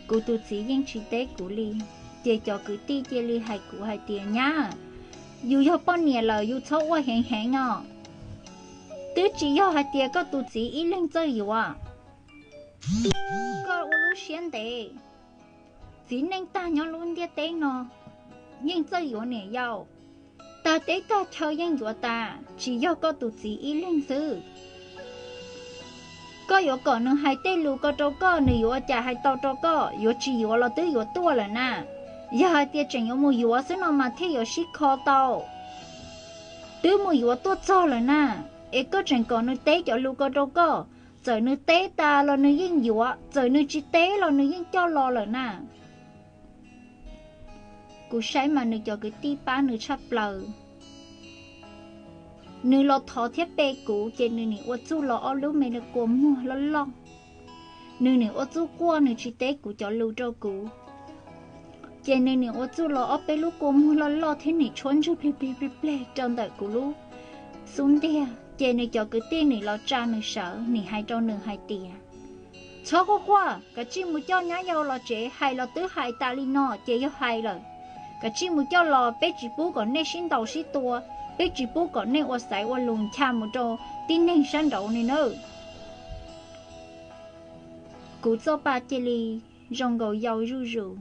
Kuv tus txiv yeej tsis teb kuv li, ces cov kwv tij cia li hais kuv hais tias, Nyab, yus yog poj niam lawm yus txhob ua heev heev os. Twb tsis yog hais tias koj tus txiv ib leeg txawj yuav, koj ua lub siab ntev. Txiv neej tag nyob lub ntiaj teb no yeej txawj yuav niam yau, tag teb tag chaw yeej yuav tas, tsis yog koj tus txiv ib leeg xwb. Koj yuav kom nws hais tej lus ko rau koj, nws yuav ua cas hais tau rau koj? Yuav tsis yuav los twb yuav tuaj lawm na. Yog hais tias tseem yuav mus yuav xwb no mas thiaj yuav sib kho tau. Twb mus yuav tuaj txog lawm na, es koj tseem kom nws teb cov lus ko rau koj. Txawm nws teb tas los nws yeej yuav, txawm nws tsis teb los nws yeej coj los lawm na. Kuv saib mas nws cov kwv tij pab nws tshaj plaws. Nws los thov thiab pe kuv ces nws nim ua txuj los ob lub me kua muag loj loj. Nws nim ua txuj quaj, nws tsis teb kuv cov lus rau kuv. Ces nws nim ua txuj los ob peb lub kua muag loj loj thiab nim tshuab ntswg plig plig plig plig rau ntawm kuv lub xub ntiag. Ces nws cov kwv tij nim los tsa nws sawv, nim hais rau nws hais tias, Txhob quaj quaj, kav tsij mus coj nyab yau los tsev, hais los twb hais tas li no ces yog hais lawm. Kav tsij mus coj los, peb tsis pub kom nej sib ntaus sib tua, peb tsis pub kom nej ua xaiv ua lus ncha mus rau tib neeg sab nraud li nawb. Kuv txoj pa cia li zoo nkaus yau zuj zus.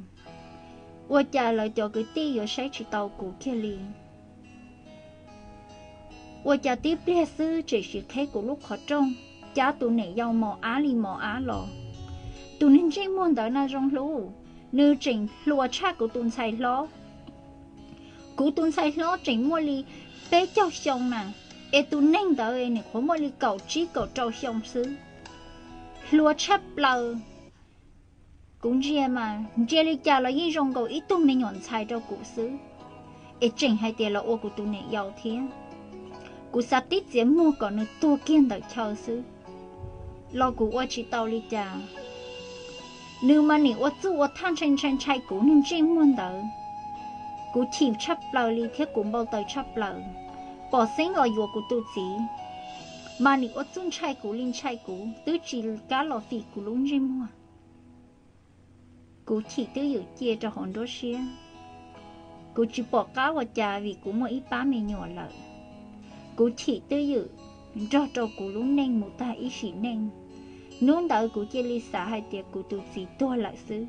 Ua cas lawv cov kwv tij yuav saib tsis tau kuv kiag li? Ua cas tib pliag xwb tseem sim qheb kuv lub qhov rooj, cab tus niam yau mos ab li mos ab los. Tus niag ntsej muag ntawd na Zoo Hlub, nws tseem hluas tshaj kuv tus ntxhais hlob. Kuv tus ntxhais hlob tseem muaj li peb caug xyoo na, es tus neeg ntawd nws nyuam qhuav muaj li kaum tsib kaum rau xyoo xwb. Hluas tshaj plaws. Kuv ntsia mas ntsia li cas los yeej zoo nkaus ib tug me nyuam ntxhais rau kuv xwb, es tseem hais tias los ua kuv tus niam yau thiab. Kuv xav tib txiav muag kom nws tuag kiag ntawm chaw xwb, los kuv ua tsis tau li cas. Nws mas nim ua txuj ua thaj ntshai ntshai ntshai kuv niag ntsej muag ntawd. Kuv chim tshaj plaws li thiab kuv npau taws tshaj plaws. Pom xeeb los yuav kuv tus txiv, mas nim ua txuj ntshai kuv li ntshai kuv, twb tsis kam los fim kuv lub ntsej muag. Kuv chim twb ywm cia rau hauv nruab siab. Kuv tsis pom qab ua cas vim kuv muaj ib pab me nyuam lawm. Kuv chim twb ywm nrog rau kuv lub neej mus tag ib sim neej. Hnub ntawd kuv cia li xav hais tias kuv tus txiv tuag lawm xwb.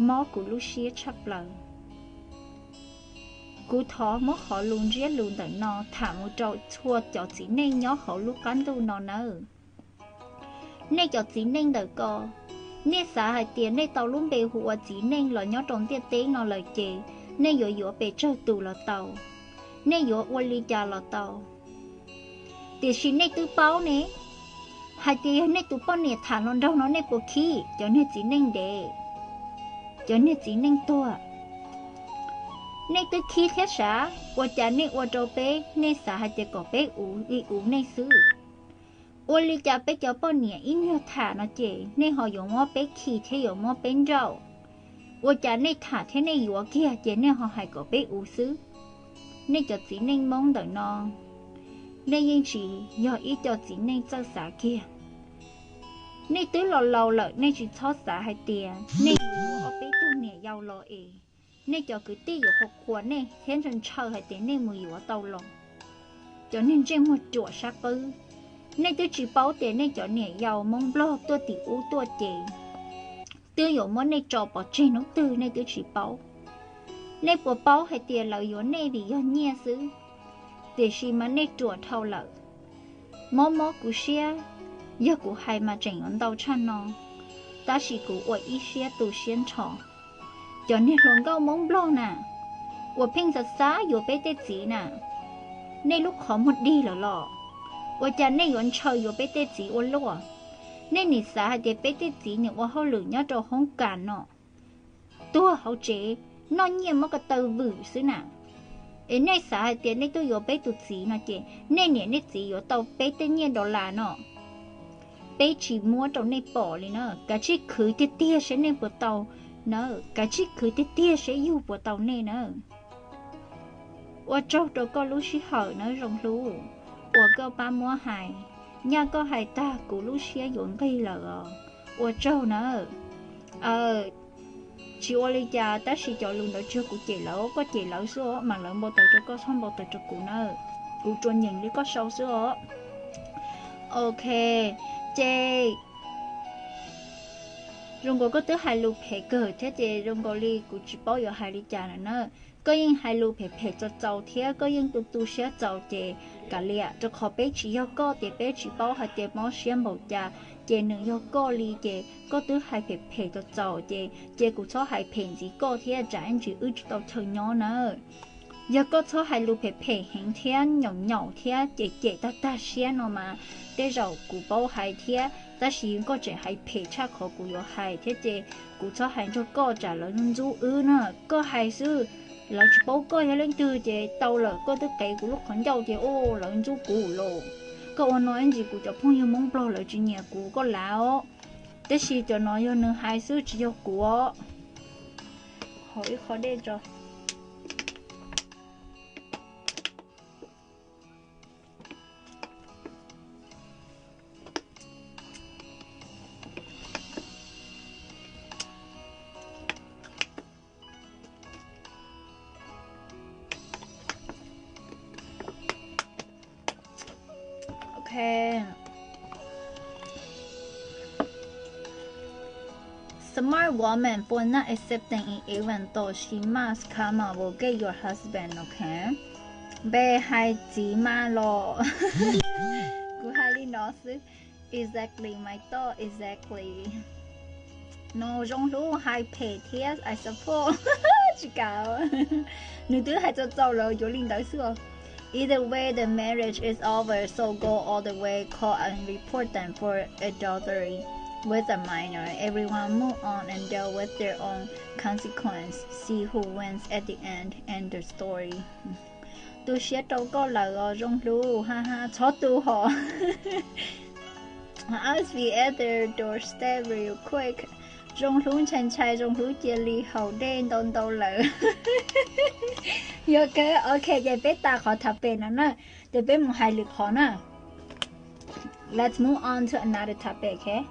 Mob kuv lub siab tshaj plaws. Kuv thov muab qhov lus ntsiab lus ntawm no tham mus rau txhua cov txiv neej nyob hauv lub qab ntuj no nawb. Nej cov txiv neej ntawm ko, nej xav hais tias nej tau lub npe hu ua txiv neej los nyob rau ntiaj teb no lawm ces nej yuav yuav pes tsawg tus los tau, nej yuav ua li cas los tau. Tiam sis nej twb paub ne, hais tias yog nej tus poj niam tham hluas nraug no nej puas khib? Cov niag txiv neej ntev, cov niag txiv neej tuag, nej twb khib thiab sav. Ua cas nej ua rau peb, nej xav hais tias kom peb uv li uv nej xwb? Ua li cas peb cov poj niam ib nyuag tham no ces nej ho yuav muab peb khi thiab yuav muab peb nrauj? Ua cas nej tham thiab nej yuav kiag ces nej ho hais kom peb uv xwb? Nej cov txiv neej Hmoob ntawm no, nej yeej tsis yog ib co txiv neej txawj xav kiag. Nej twb los laus lawm, nej tsis txhob xav hais tias nej mus yuav ob peb tug niam yau los es nej cov kwv tij yuav qhuas qhuas nej thiab ntshaw ntshaw hais tias nej mus yuav tau los. Cov niag ntsej muag ruam sab qwb, nej twb tsis paub tias nej cov niam yau Hmoob Nplog tuaj tim ub tuaj ces twb yuav muab nej tso pov tseg hnub twg nej twb tsis paub. Nej puas paub hais tias lawv yuav nej vim yog nyiaj xwb? Tiam sis mas nej ruam dhau lawm. Mob mob kuv siab, yog kuv hais mas tseem yuav ntau tshaj no, tab sis kuv ua ib siab tu siab nrho. Cov niag hluas nkauj Hmoob Nplog na, uas pheej xav xav yuav peb tej txiv na, nej lub qhov muag dig lawm los? Ua cas nej yuav ntshaw yuav peb tej txiv ua luaj? Nej nim xav hais tias peb tej txiv nim ua hauj lwm nyob rau hoob kas no, tuag hauv tsev, noj nyiaj mob ko taw vwm xwb na. Es nej xav hais tias nej tuaj yuav peb tus txiv no ces nej niam nej txiv yuav tau peb tej nyiaj dollar no, peb tsis muab rau nej pom li na. Kav tsij khwv tiag tiag seb nej puas tau na, kav tsij khwv tiag tiag seb yug puas tau nej na. Ua tsaug rau koj lub sij hawm nawb Zoo Hlub. uas koj pab muab hais. Nyaj koj hais tag kuv lub siab yuav nqig lawm os. Ua tsaug nawb. Aw, tsis ua li cas, tab sis cov lus ntawd tsis yog kuv cem lawv, koj cem lawv xwb os, mas lawv npau taws rau koj, txhob npau taws rau kuv na. Kuv tsuas nyeem li koj sau xwb os. Ok, ces zoo nkaus koj twb hais lus phem kawg thiab ces zoo nkaus li kuv tsis paub yuav hais li cas lawm na. Koj yeej hais lus phem phem txaus txaus thiab koj yeej tu tu siab txaus ces kav liam, rau qhov peb tsis yog koj ces peb tsis paub hais tias mob siab npaum cas, ces nws yog koj li ces koj twb hais phem phem txaus txaus ces ces kuv txhob hais phem ntxiv koj thiab tsam ib ntsis wb tsis tau chaw nyob na. Yog koj txhob hais lus phem phem heev thiab nyaum nyaum thiab cem cem tag tag siab no mas tej zaum kuv paub hais thiab, tab sis koj tseem hais phem tshaj qhov kuv yuav hais thiab ces kuv txhob hais nrog koj tsam lawv ntxub wb na. Koj hais xwb, lawv tsis paub koj yog leej twg ces tau lawm, koj twb qev kuv lub qhov ncauj ces lawv ntxub kuv lawm. Koj ua no ib ntsis kuv cov phooj ywg Hmoob Nplog lawv tsis nyiam kuv koj lav os. Tab sis cov no yog nws hais xwb tsis yog kuv os. Haus ib qho dej tso. Okay. Smart woman for not accepting it even though she must come out will get your husband, okay? Npe hais txiv mas los. Kuv hais li no xwb. Exactly, my thought exactly. No zoo hlub hais phem thiab I support. Tsis kam. Nws twb hais txaus txaus lawm yuav li ntawd xwb os. Either way, the marriage is over, so go all the way, call and report them for adultery with a minor. Everyone move on and deal with their own consequence. See who wins at the end. End the story. Tu siab rau koj lawm os Zoo Hlub, ha ha, txhob tu hos. I'll be at their doorstep real quick. Zoo Hlub ntshai ntshai, Zoo Hlub cia li haus dej ntau ntau lawm. Yog kawg, ok, ces peb tas qhov topic no na, ces peb mus hais lwm qhov na. Let's move on to another topic, ok?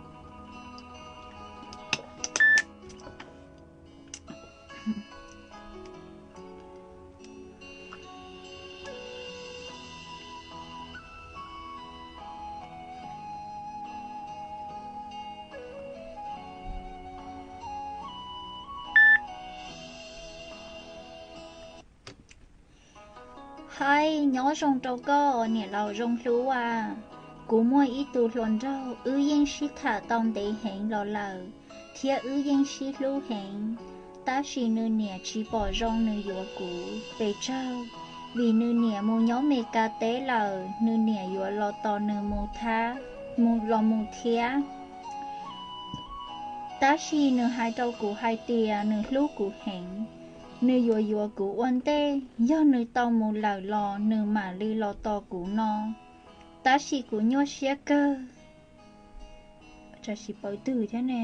Hi, nyob zoo rau koj niam laus Zoo Hlub a. Kuv muaj ib tug hluas nraug, wb yeej sib tham tau ntev heev los lawm, thiab wb yeej sib hlub heev, tab sis nws niam tsis pom zoo nws yuav kuv pes tsawg, vim nws niam mus nyob Mes Kas teb lawm, nws niam yuav los tos nws mus thab, mus los mus thiab. Tab sis nws hais rau kuv hais tias nws hlub kuv heev, nws yuav yuav kuv ua ntej, yog nws tau mus lawm los nws mam li los tos kuv no. Tab sis kuv nyuaj siab kawg. Tsam sim pawv twg thiab ne.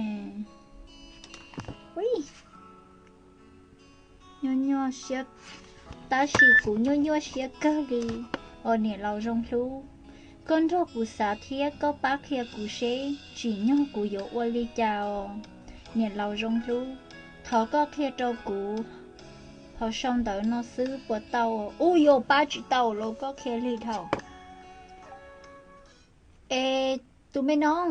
Nyuaj nyuaj siab, tab sis kuv nyuaj nyuaj siab kawg li os niam laus Zoo Hlub. Koj nrog kuv xav thiab koj pab qhia kuv seb tsim nyog kuv yuav ua li cas os niam laus Zoo Hlub. Thov koj qhia rau kuv hauv sau ntawv no xwb puas tau? Ub, yuav pab tsis tau los koj qhia li dhau. Es tus me nob,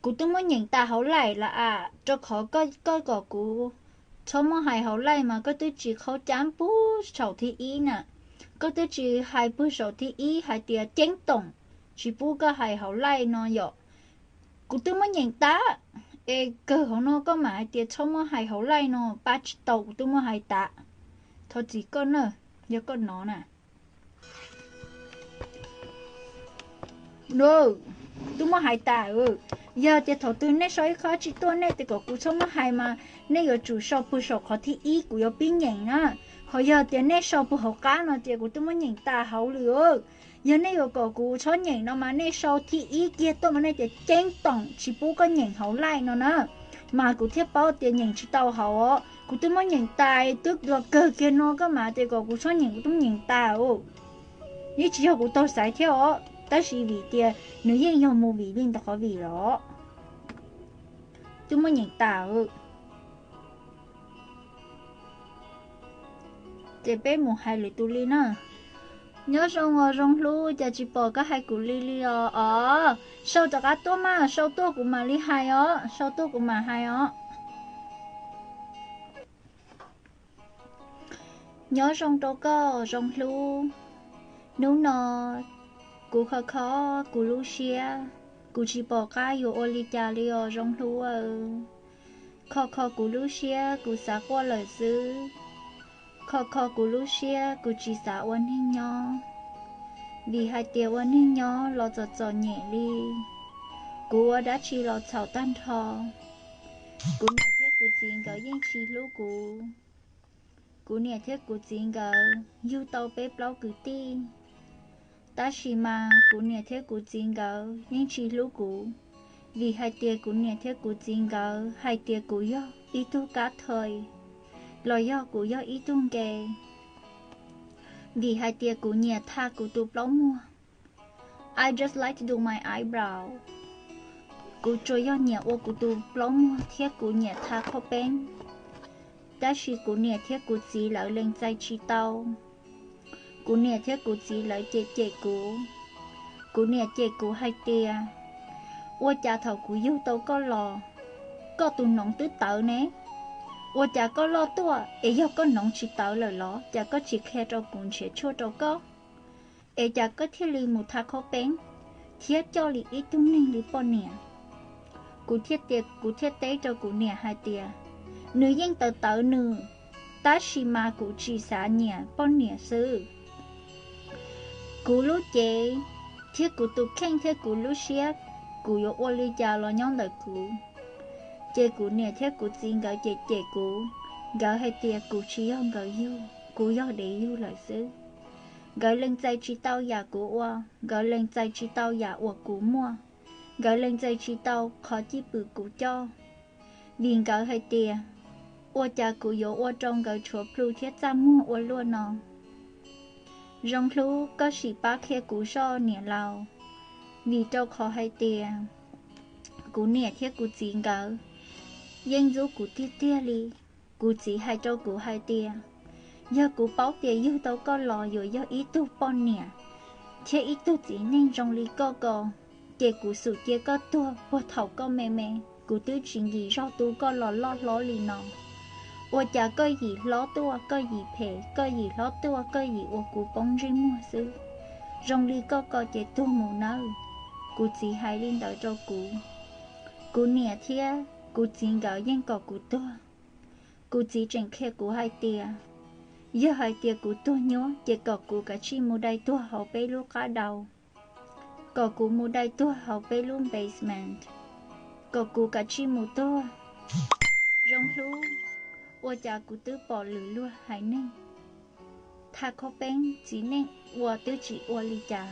kuv twb muab nyeem tas hauv laij lawm as, rau qhov koj kom kuv txhob muab hais hauv laij mas koj twb tsis qhaub cab puag saum thib ib na. Koj twb tsis hais puag saum thib ib hais tias ceeb toom, tsis pub koj hais hauv laij no yom. Kuv twb muab nyeem tas, es kawg hauv no koj mam hais tias txhob muab hais hauv laij no, pab tsis tau, kuv twb muab hais tas. Thov txim koj na, yog koj nov na. Twb muab hais tas. Yog tias thaum twg nej sau ib qho tsis tuaj nej tias kom kuv txhob muab hais mas nej yuav tsum sau puag saum qhov thib ib, kuv yuav pib nyeem na. Ho yog tias nej sau puag hauv qab no ces kuv twb muab nyeem tas hauv lawm. Yog nej yuav kom kuv txhob nyeem no mas nej sau thib ib kiag tuaj mas nej tias ceeb toom tsis pub koj nyeem hauv laij no na, mas kuv thiaj paub tias nyeem tsis tau hauv os. Kuv twb muab nyeem tas, twb los kawg kiag no koj mam tias kom kuv txhob nyeem, kuv twb muab nyeem tas os. Yeej tsis yog kuv taug xaiv thiab os, tab sis vim tias nws yeej yog movie li ntawd qhov vim los twb muaj nyeem tas. Ces peb mus hais lwm tus li na. Nyob zoo os Zoo Hlub, cas tsis pom koj hais kuv li li os? Os, sau rov qab tuaj mas, sau tuaj kuv mam li hais os, sau tuaj kuv mam hais os. Nyob zoo rau koj Zoo Hlub. Hnub no kuv kho kho kuv lub siab, kuv tsis pom qab yuav ua li cas li os Zoo Hlub aw. Kho kho kuv lub siab kuv xav quaj lawm xwb. Kho kho kuv lub siab kuv tsis xav ua neeg nyob, vim hais tias ua neeg nyob los txom txom nyem li. Kuv ua dab tsi los txhaum tag nrho. Kuv niam thiab kuv txiv nkawd yeej tsis hlub kuv. Kuv niam thiab kuv txiv nkawd yug tau peb plaub kwv tij, tab sis mas kuv niam thiab kuv txiv nkawd yeej tsis hlub kuv, vim hais tias kuv niam thiab kuv txiv nkawd hais tias kuv yog ib tug kab thawj los yog kuv yog ib tug nkev, vim hais tias kuv nyiam tha kuv tus plaub muag. I just like to do my eyebrow. Kuv tsuas yog nyiam ua kuv tus plaub muag thiab kuv nyiam tha qhaub peeb, tab sis kuv niam thiab kuv txiv lawv lees txais tsis tau. Kuv niam thiab kuv txiv lawv cem cem kuv. Kuv niam cem kuv hais tias, ua cas thaum kuv yug tau koj los, koj tus noov twb tawv ne? Ua cas koj loj tuaj es yog koj noov tsis tawv lawm los cas koj tsis qhia rau kuv nrhiav tshuaj rau koj, es cas koj thiaj li mus tha qhaub peeb thiab coj li ib tug neeg li poj niam? Kuv thiaj tias, kuv thiaj teb rau kuv niam hais tias, nws yeej tawv tawv nws, tab sis mas kuv tsis xav nyiam poj niam xwb. Kuv lub cev thiab kuv tus kheej thiab kuv lub siab, kuv yuav ua li cas los nyob ntawm kuv. Ces kuv niam thiab kuv txiv nkawd cem cem kuv, nkawd hais tias kuv tsis yog nkawd yug, kuv yog dev yug lawm xwb. Nkawd lees txais tsis tau yam kuv ua, nkawd lees txais tsis tau yam uas kuv muaj, nkawd lees txais tsis tau qhov cij pwm kuv coj, vim nkawd hais tias, ua cas kuv yuav ua rau nkawd tshuav plhu thiab txaj muag ua luaj no. Zoo Hlub, koj sim pab qhia kuv soj niam laus, vim rau qhov hais tias kuv niam thiab kuv txiv nkawd yeej ntxub kuv tiag tiag li. Kuv txiv hais rau kuv hais tias, yog kuv paub tias yug tau koj los yuav yog ib tug poj niam thiab ib tug txiv neej zoo li koj ko, ces kuv xum cia koj tuag puag thaum koj me me. Kuv twb tsis nkim zog tu koj los loj hlob li no. Ua cas koj yim hlob tuaj koj yim phem, koj yim hlob tuaj koj yim ua kuv poob ntsej muag xwb. Zoo li koj ko ces tuag mus nawb. Kuv txiv hais li ntawd rau kuv. Kuv niam thiab kuv txiv nkawd yeej kom kuv tuag. Kuv txiv tseem qhia kuv hais tias, yog hais tias kuv tuag nyuab ces kom kuv kav tsij mus dai tuag hauv peb lub qab dau, kom kuv mus dai tuag hauv peb lub basement, kom kuv kav tsij mus tuag. Zoo Hlub, ua cas kuv twb pom lwm luag haiv neeg tha qhaub peeb txiv neej ua twb tsis ua li cas,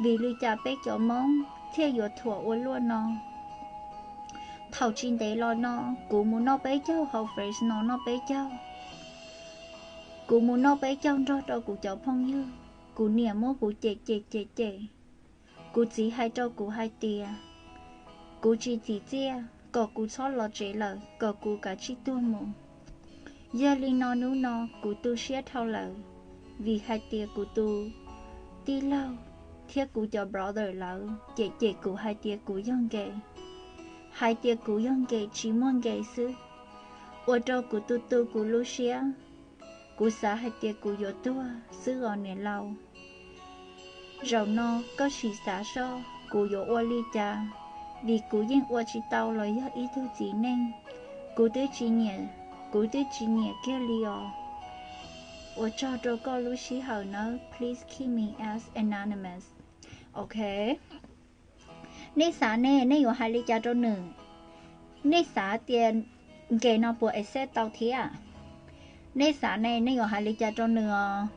vim li cas peb cov Hmoob thiaj yuav thuam ua luaj no? Thaum tsis ntev los no kuv mus noj peb caug hauv Fresno noj peb caug. Kuv mus noj peb caug nrog rau kuv cov phooj ywg, kuv niam muab kuv cem cem cem cem. Kuv txiv hais rau kuv hais tias, kuv tsis txim txiaj, kom kuv txhob los tsev lawm, kom kuv kav tsij tuag mus. Yog li no hnub no kuv tu siab dhau lawm, vim hais tias kuv tus tij laug thiab kuv cov brother lawv cem cem kuv hais tias kuv yog nkev, hais tias kuv yog nkev tsis muaj nkev xwb, ua rau kuv tu tu kuv lub siab. Kuv xav hais tias kuv yuav tuag xwb os niam laus. Zaum no koj sim xav soj kuv yuav ua li cas, vim kuv yeej ua tsis tau los yog ib tug txiv neej. Kuv twb tsis nyiam, kuv twb tsis nyiam kiag li os. Ua tsaug rau koj lub sij hawm nawb, please keep me as anonymous. Ok. Nej xav ne, nej yuav hais li cas rau nws? Nej xav tias nkev no puas accept tau thiab? Nej xav ne, nej yuav hais li cas rau nws os?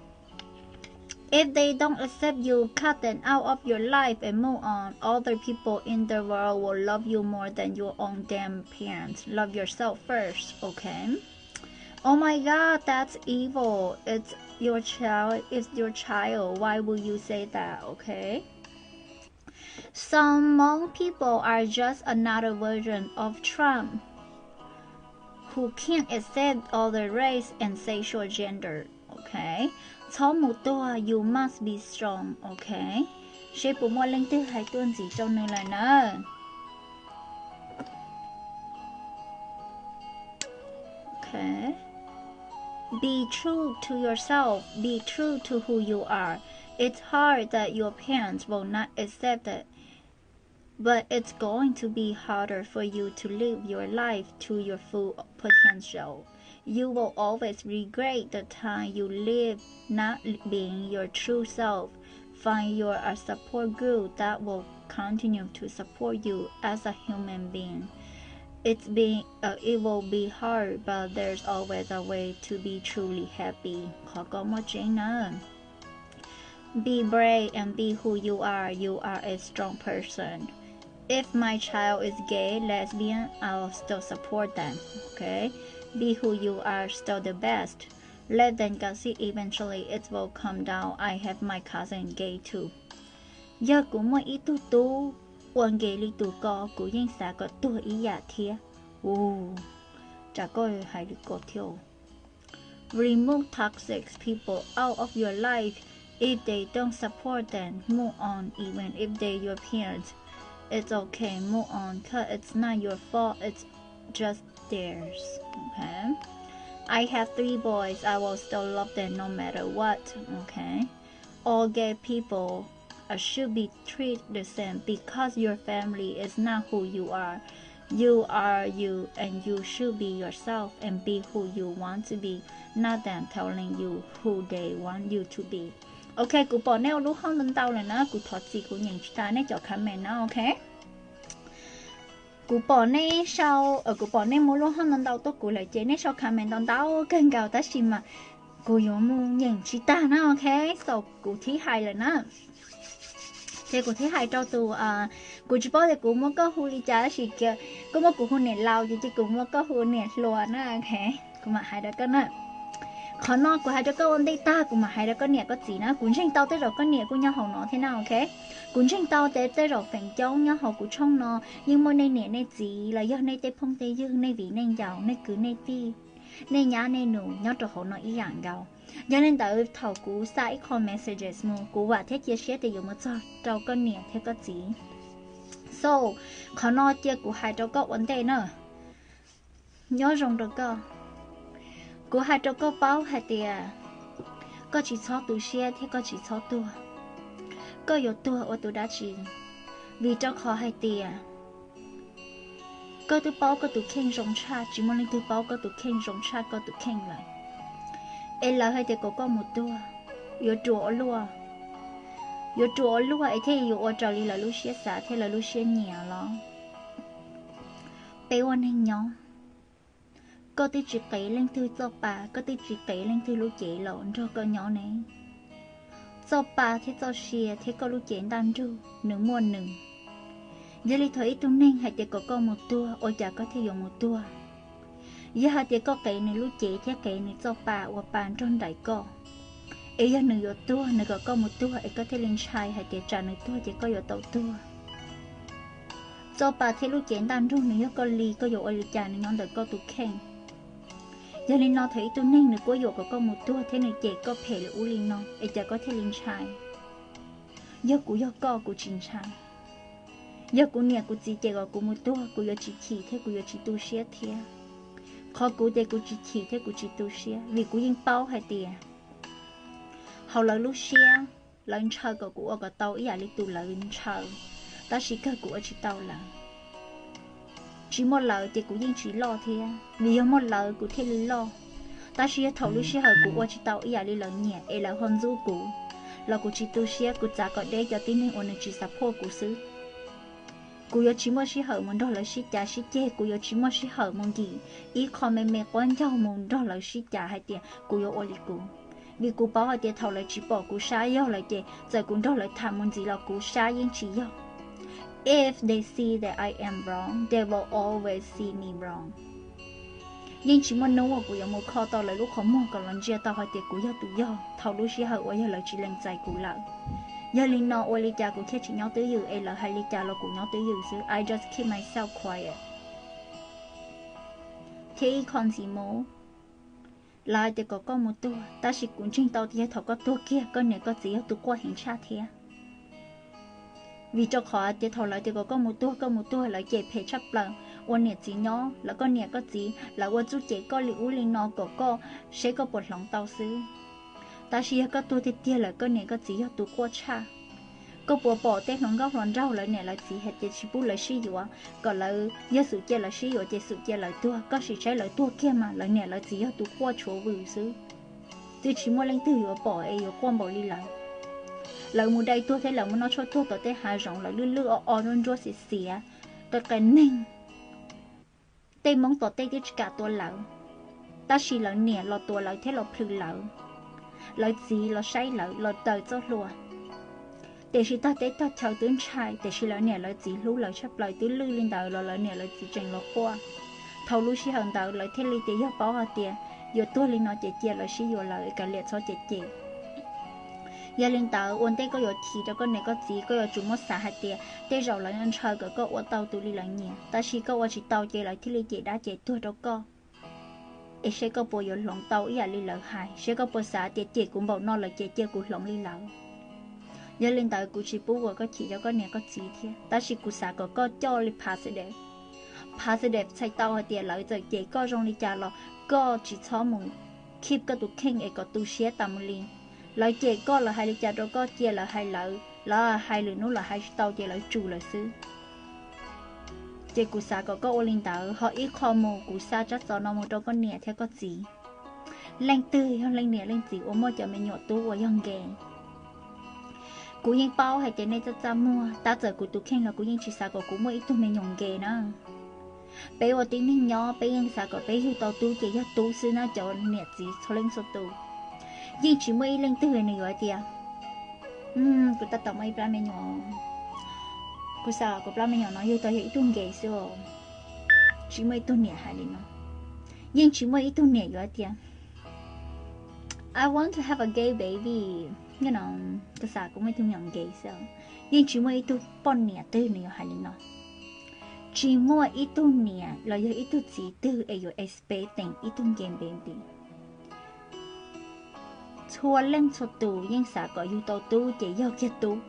If they don't accept you, cut them out of your life and move on. Other people in the world will love you more than your own damn parents. Love yourself first, okay? Oh my God, that's evil. It's your child is your child. Why would you say that? Okay. Some Hmong people are just another version of Trump who can't accept other race and sexual gender. Okay. Txhob mus tuag, you must be strong. Okay. Seb puas muaj leej twg hais tuaj ntxiv rau nws lawm na. Okay. Be true to yourself. Be true to who you are. It's hard that your parents will not accept it, but it's going to be harder for you to live your life to your full potential. You will always regret the time you live not being your true self. Find your a support group that will continue to support you as a human being. It's been uh, it will be hard, but there's always a way to be truly happy. Qhov ko muaj tseeb na. Be brave and be who you are. You are a strong person. If my child is gay, lesbian, I'll still support them. Okay? Be who you are, still the best. Let them gossip, eventually it will come down. I have my cousin gay too. Yog kuv muaj ib tug tub ua nkev li tus ko, kuv yeej xav kom tuag ib yam thiab. Ua, tsam koj hais li ko thiab. Remove toxic people out of your life. If they don't support, then move on, even if they your parents. It's okay, move on, cause it's not your fault, it's just theirs. Okay. I have three boys, I will still love them no matter what. Okay. All gay people uh, should be treated the same because your family is not who you are. You are you and you should be yourself and be who you want to be, not them telling you who they want you to be. Ok, kuv pom nej ua lub hauj ntau ntau lawm na, kuv thov txim kuv nyeem tsis tas nej cov comment na, ok. Kuv pom nej sau, kuv pom nej muaj lub hauj ntau ntau tuaj kuv lawm ces nej sau comment ntau ntau kawg nkaus tab sis mas kuv yuav mus nyeem tsis tag na, ok. So kuv thib hais lawm na. Ces kuv thib hais rau tus, kuv tsis paub tias kuv muab koj hu li cas tab sis koj muab kuv hu niam laus ces ces kuv muab koj hu niam hluas na, ok. Kuv mam hais rau koj na. Qhov no kuv hais rau koj ua ntej tag kuv mam hais rau koj niam koj txiv na, kuv ntseeg tau tej zaum koj niam kuj nyob hauv no thiab na, ok. Kuv ntseeg tau tias tej zaum feem coob nyob hauv kuv tshooj no yeej muaj nej niam nej txiv los yog nej tej phooj tej ywg, nej viv nej ncaus, nej kwv nej tij, nej nyab nej nus nyob rau hauv no ib yam nkaus. Yog li ntawd thaum kuv xa ib qho messages mus kuv vam thiab cia siab tias yuav mus txog rau koj niam thiab koj txiv. So qhov no cia kuv hais rau koj ua ntej na. Nyob zoo rau koj. Kuv hais rau koj paub hais tias koj tsis txhob tu siab thiab koj tsis txhob tuag. Koj yuav tuag ua tus dab tsi? Vim rau qhov hais tias koj twb paub koj tus kheej zoo tshaj, tsis muaj leej twg paub koj tus kheej zoo tshaj koj tus kheej lawm. Es lawv hais tias kom koj mus tuag, yuav ruam ua luaj, yuav ruam ua luaj es thiaj yuav ua raws li lawv lub siab xav thiab lawv lub siab nyiam los? Peb ua neeg nyob, koj twb tsis qev leej twg txoj pa, koj twb tsis qev leej twg lub cev los nrog koj nyob ne. Txoj pa thiab txoj sia thiab koj lub cev ntaj nrug nws muaj nws. Yog li thaum ib tug neeg hais tias kom koj mus tuag, ua cas koj thiaj yuav mus tuag? Yog hais tias koj qev nws lub cev thiab qev nws txoj pa ua pa nrog nraim koj, es yog nws yuav tuag, nws kom koj mus tuag es koj thiaj li ntshai hais tias tsam nws tuag ces koj yuav tau tuag. Txoj pa thiab lub cev ntaj nrug nws yog koj li, koj yuav ua li cas nws nyob ntawm koj tus kheej? Yog li no thaum ib tug neeg nws quab yuam kom koj mus tuag thiab nws cem koj phem li ub li no es cas koj thiaj li ntshai? Yog kuv yog koj kuv tsis ntshai. Yog kuv niam kuv txiv cem kom kuv mus tuag kuv yuav tsis chim thiab kuv yuav tsis tu siab thiab. Qhov kuv ces kuv tsis chim thiab kuv tsis tu siab vim kuv yeej paub hais tias hauv lawv lub siab, lawv ntshaw kom kuv ua kom tau ib yam li tus lawv ntshaw, tab sis kawg kuv ua tsis tau lawv. Tsis muaj lawv ces kuv yeej tsis loj thiab, vim yog muaj lawv kuv thiaj li loj. Tab sis yog thaum lub sij hawm kuv ua tsis tau ib yam li lawv nyiam es lawv ho ntxub kuv los kuv tsis tu siab, kuv txav kom deb cov tib neeg uas nws tsis support kuv xwb. Kuv yuav tsis muaj sij hawm mus nrog lawv sib cav sib ceg, kuv yuav tsis muaj sij hawm mus nkim ib qho me me quab ncaug mus nrog lawv sib cav hais tias kuv yuav ua li kuv. Vim kuv paub hais tias thaum lawv tsis pom kuv sab yog lawm ces txawm kuv nrog lawv tham mus ntxiv los kuv sab yeej tsis yog. If they see that I am wrong, they will always see me wrong. Yeej tsis muaj hnub uas kuv yuav mus kho tau lawv lub qhov muag kom los ntsia tau hais tias kuv yog tus yog thaum lub sij hawm uas yog lawv tsis lees txais kuv lawm. Yog li no ua li cas kuv thiaj tsis nyob twj ywm, es lawv hais li cas los kuv nyob twj ywm xwb. I just keep myself quiet. Thiab ib qho ntxiv mus, lawv hais tias kom koj mus tuag, tab sis kuv ntseeg tau tias yog thaum koj tuag kiag koj niam koj txiv yog tus quaj heev tshaj thiab. Vim rau qhov tias thaum lawv tias kom koj mus tuag, koj mus tuag, lawv cem phem tshaj plaws. Ua niam txiv nyob, lawv koj niam koj txiv lawv ua txuj cem koj li ub li no kom koj seb koj puas hloov tau xwb. Tab sis yog koj tuag tiag tiag lawm koj niam koj txiv yog tus quaj tshaj. Koj puas pom tej hluas nkauj hluas nraug lawv niam lawv txiv hais tias tsis pub lawv sib yuav, kom lawv yog xum cia lawv sib yuav ces xum cia lawv tuag, koj sim saib lawv tuag kiag mas lawv niam lawv txiv yog tus quaj tshuav vws xwb. Twb tsis muaj leej twg yuav pom es yuav quaj npaum li lawv. Lawv mus dai tuag thiab lawv mus noj tshuaj tuag tom tej hav zoov, lawv lwj lwj o o nruab nruab xiav xiav, qe qe neeg. Tej Hmoob tom tej twb tsis kam tua lawv, tab sis lawv niam los tua lawv thiab los plhws lawv, lawv txiv los saib lawv los daws txoj hlua. Tiam sis tag teb tag chaw twb ntshai, tiam sis lawv niam lawv txiv hlub lawv tshaj plaws, twb lwj li ntawd los lawv niam lawv txiv tseem los quaj. Thaum lub sij hawm ntawd lawv thiaj li tias yog paub hais tias yuav tuag li no ces cia lawv sib yuav lawm, kav liam txhob cem cem. Yog li ntawd ua ntej koj yuav chim rau koj niam koj txiv, koj yuav tsum muab xav hais tias tej zaum lawv ntshaw kom koj ua tau tus li lawv nyiam, tab sis koj ua tsis tau ces lawv thiaj li cem dab cem tuag rau koj. Es seb koj puas yuav hloov tau ib yam li lawv hais, seb koj puas xav tias cem kuv npaum no lawm ces cia kuv hloov li lawv. Yog li ntawd kuv tsis pub uas koj chim rau koj niam koj txiv thiab, tab sis kuv xav kom koj coj li positive. Positive txhais tau hais tias lawv txawm cem koj zoo li cas los koj tsis txhob mus keep koj tus kheej es kom tu siab tas mus li. Lawv cem koj, lawv hais li cas rau koj cia lawv hais lawv, lawv hais lwm hnub lawv hais tsis tau ces lawv tsum lawm xwb. Ces kuv xav kom koj ua li ntawd, ho ib qho mus kuv xa tsab xov no mus rau koj niam thiab koj txiv. Leej twg yog leej niam leej txiv uas muaj cov me nyuam tub uas yog nkev? Kuv yeej paub hais tias nej txaj txaj muag, tab txawm kuv tus kheej los kuv yeej tsis xav kom kuv muaj ib tug me nyuam nkev na. Peb ua tib neeg nyob peb yeej xav kom peb yug tau tub ces yog tub xwb na cov niam txiv txhua leej txhua tus. Yeej tsis muaj ib leej twg nws yuav hais tias, kuv tab tom muaj ib plab me nyuam, kuv xav kom plab me nyuam no yug tau yog ib tug nkev xwb. Tsis muaj ib tug niam hais li no. Yeej tsis muaj ib tug niam yuav hais tias, I want to have a gay baby, no, kuv xav kom muaj ib tug me nyuam nkev xwb. Yeej tsis muaj ib tug poj niam twg nws yuav hais li no. Tsis muaj ib tug niam los yog ib tug txiv twg es yuav expecting ib tug nkev baby. Txhua leej txhua tus yeej xav kom yug tau tub ces yog kiag tub,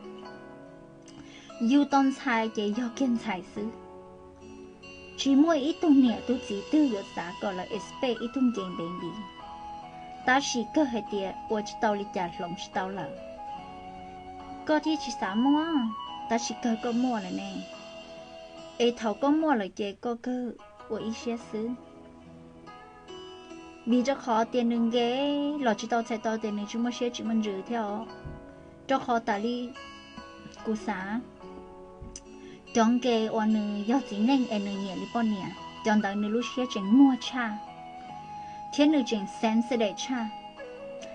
yug tau ntxhais ces yog kiag ntxhais xwb. Tsis muaj ib tug niam tug txiv twg yuav xav kom lawv expect ib tug nkev baby. Tab sis kawg hais tias ua tsis tau li cas hloov tsis tau lawm. Koj thiaj tsis xav muaj, tab sis kawg koj muaj lawm ne. Es thaum koj muaj lawm ces koj kawg ua ib siab xwb. Vim rau qhov tias nws nkev los tsis tau txhais tau tias nws tsis muaj siab tsis muaj ntsws thiab os. Rau qhov tas li kuv xav, cov nkev uas nws yog txiv neej es nws nyiam li poj niam, cov ntawd nws lub siab tseem muag tshaj, thiab nws tseem sensitive tshaj.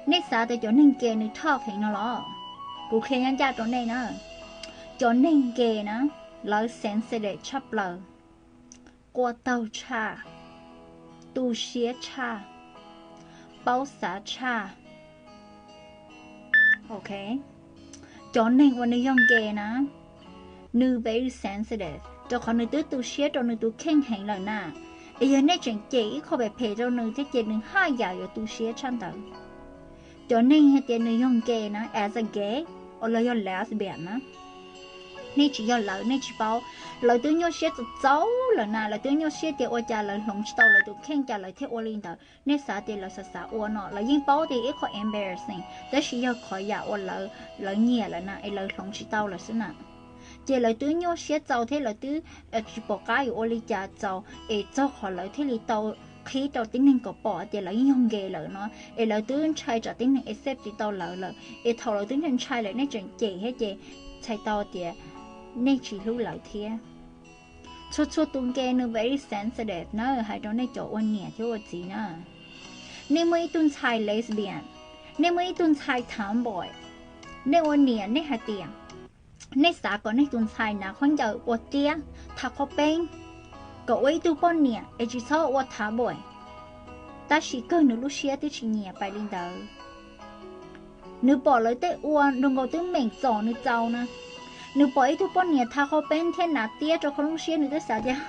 Nej xav tias cov neeg nkev nws thoj heev no los? Kuv qhia nyob ncaj rau nej na, cov neeg nkev na, lawv sensitive tshaj plaws, quaj taug tshaj, tu siab tshaj, paub xav tshaj. Ok, cov neeg uas nws yog nkev na, nws very sensitive, rau qhov nws twb tu siab rau nws tus kheej heev lawm na. Es yog nej tseem cem ib qho phem phem rau nws thiab ces nws haj yam yuav tu siab tshaj ntawd. Cov neeg hais tias nws yog nkev na, as a gay, uas los yog lesbian na, nej tsis yog lawv nej tsis paub. Lawv twb nyuaj siab txaus txaus lawm na, lawv twb nyuaj siab tias ua cas lawv hloov tsis tau lawv tus kheej cas lawv thiaj ua li ntawd. Nej xav tias lawv xav xav ua no, lawv yeej paub tias ib qho embarrassing, tab sis yog qhov yam uas lawv, lawv nyiam lawm na es lawv hloov tsis tau lawm xwb na. Ces lawv twb nyuaj siab txaus thiab lawv twb tsis pom qab yuav ua li cas txaus es txog qhov lawv thiaj li tau qhib rau tib neeg kom pom tias lawv yeej yog nkev lawm no, es lawv twb ntshai tsam tib neeg accept tsis tau lawv lawm, es thaum lawv twb ntshai ntshai lawm nej tseem cem thiab ces txhais tau tias nej tsis hlub lawv thiab. Txhua txhua tus nkev nws very sensitive na, hais rau nej cov ua niam thiab ua txiv na. Nej muaj ib tug ntxhais lesbian, nej muaj ib tug ntxhais tomboy, nej ua niam nej hais tias nej xav kom nej tus ntxhais hnav khaub ncaws ua tiab, tha qhaub peeb, kom ua ib tug poj niam es tsis txhob ua tomboy. tab sis kawg nws lub siab twb tsis nyiam Pais li ntawd. Nws pom lawv tej ua nrog nkaus twb meem txom nws txaus na. Nws pom ib tug poj niam tha qhov peb thiab hnav tiab rau qhov lub siab nws twb xav tias,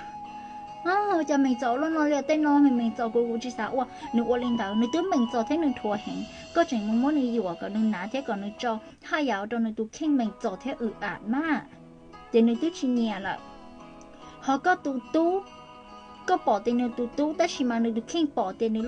ua cas meem txom ua luaj no li, tej no meem txom kuv, kuv tsis xav ua. Nws ua li ntawd nws twb meem txom thiab nws dhuav heev, koj tseem mus muab nws yuam kom nws hnav thiab kom nws tso, haj yam ua rau nws tus kheej meem txom thiab wm am mas, ces nws twb tsis nyiam lawm. Ho koj tus tub, koj pom tias nws tus tub, tab sis mas nws tus kheej pom tias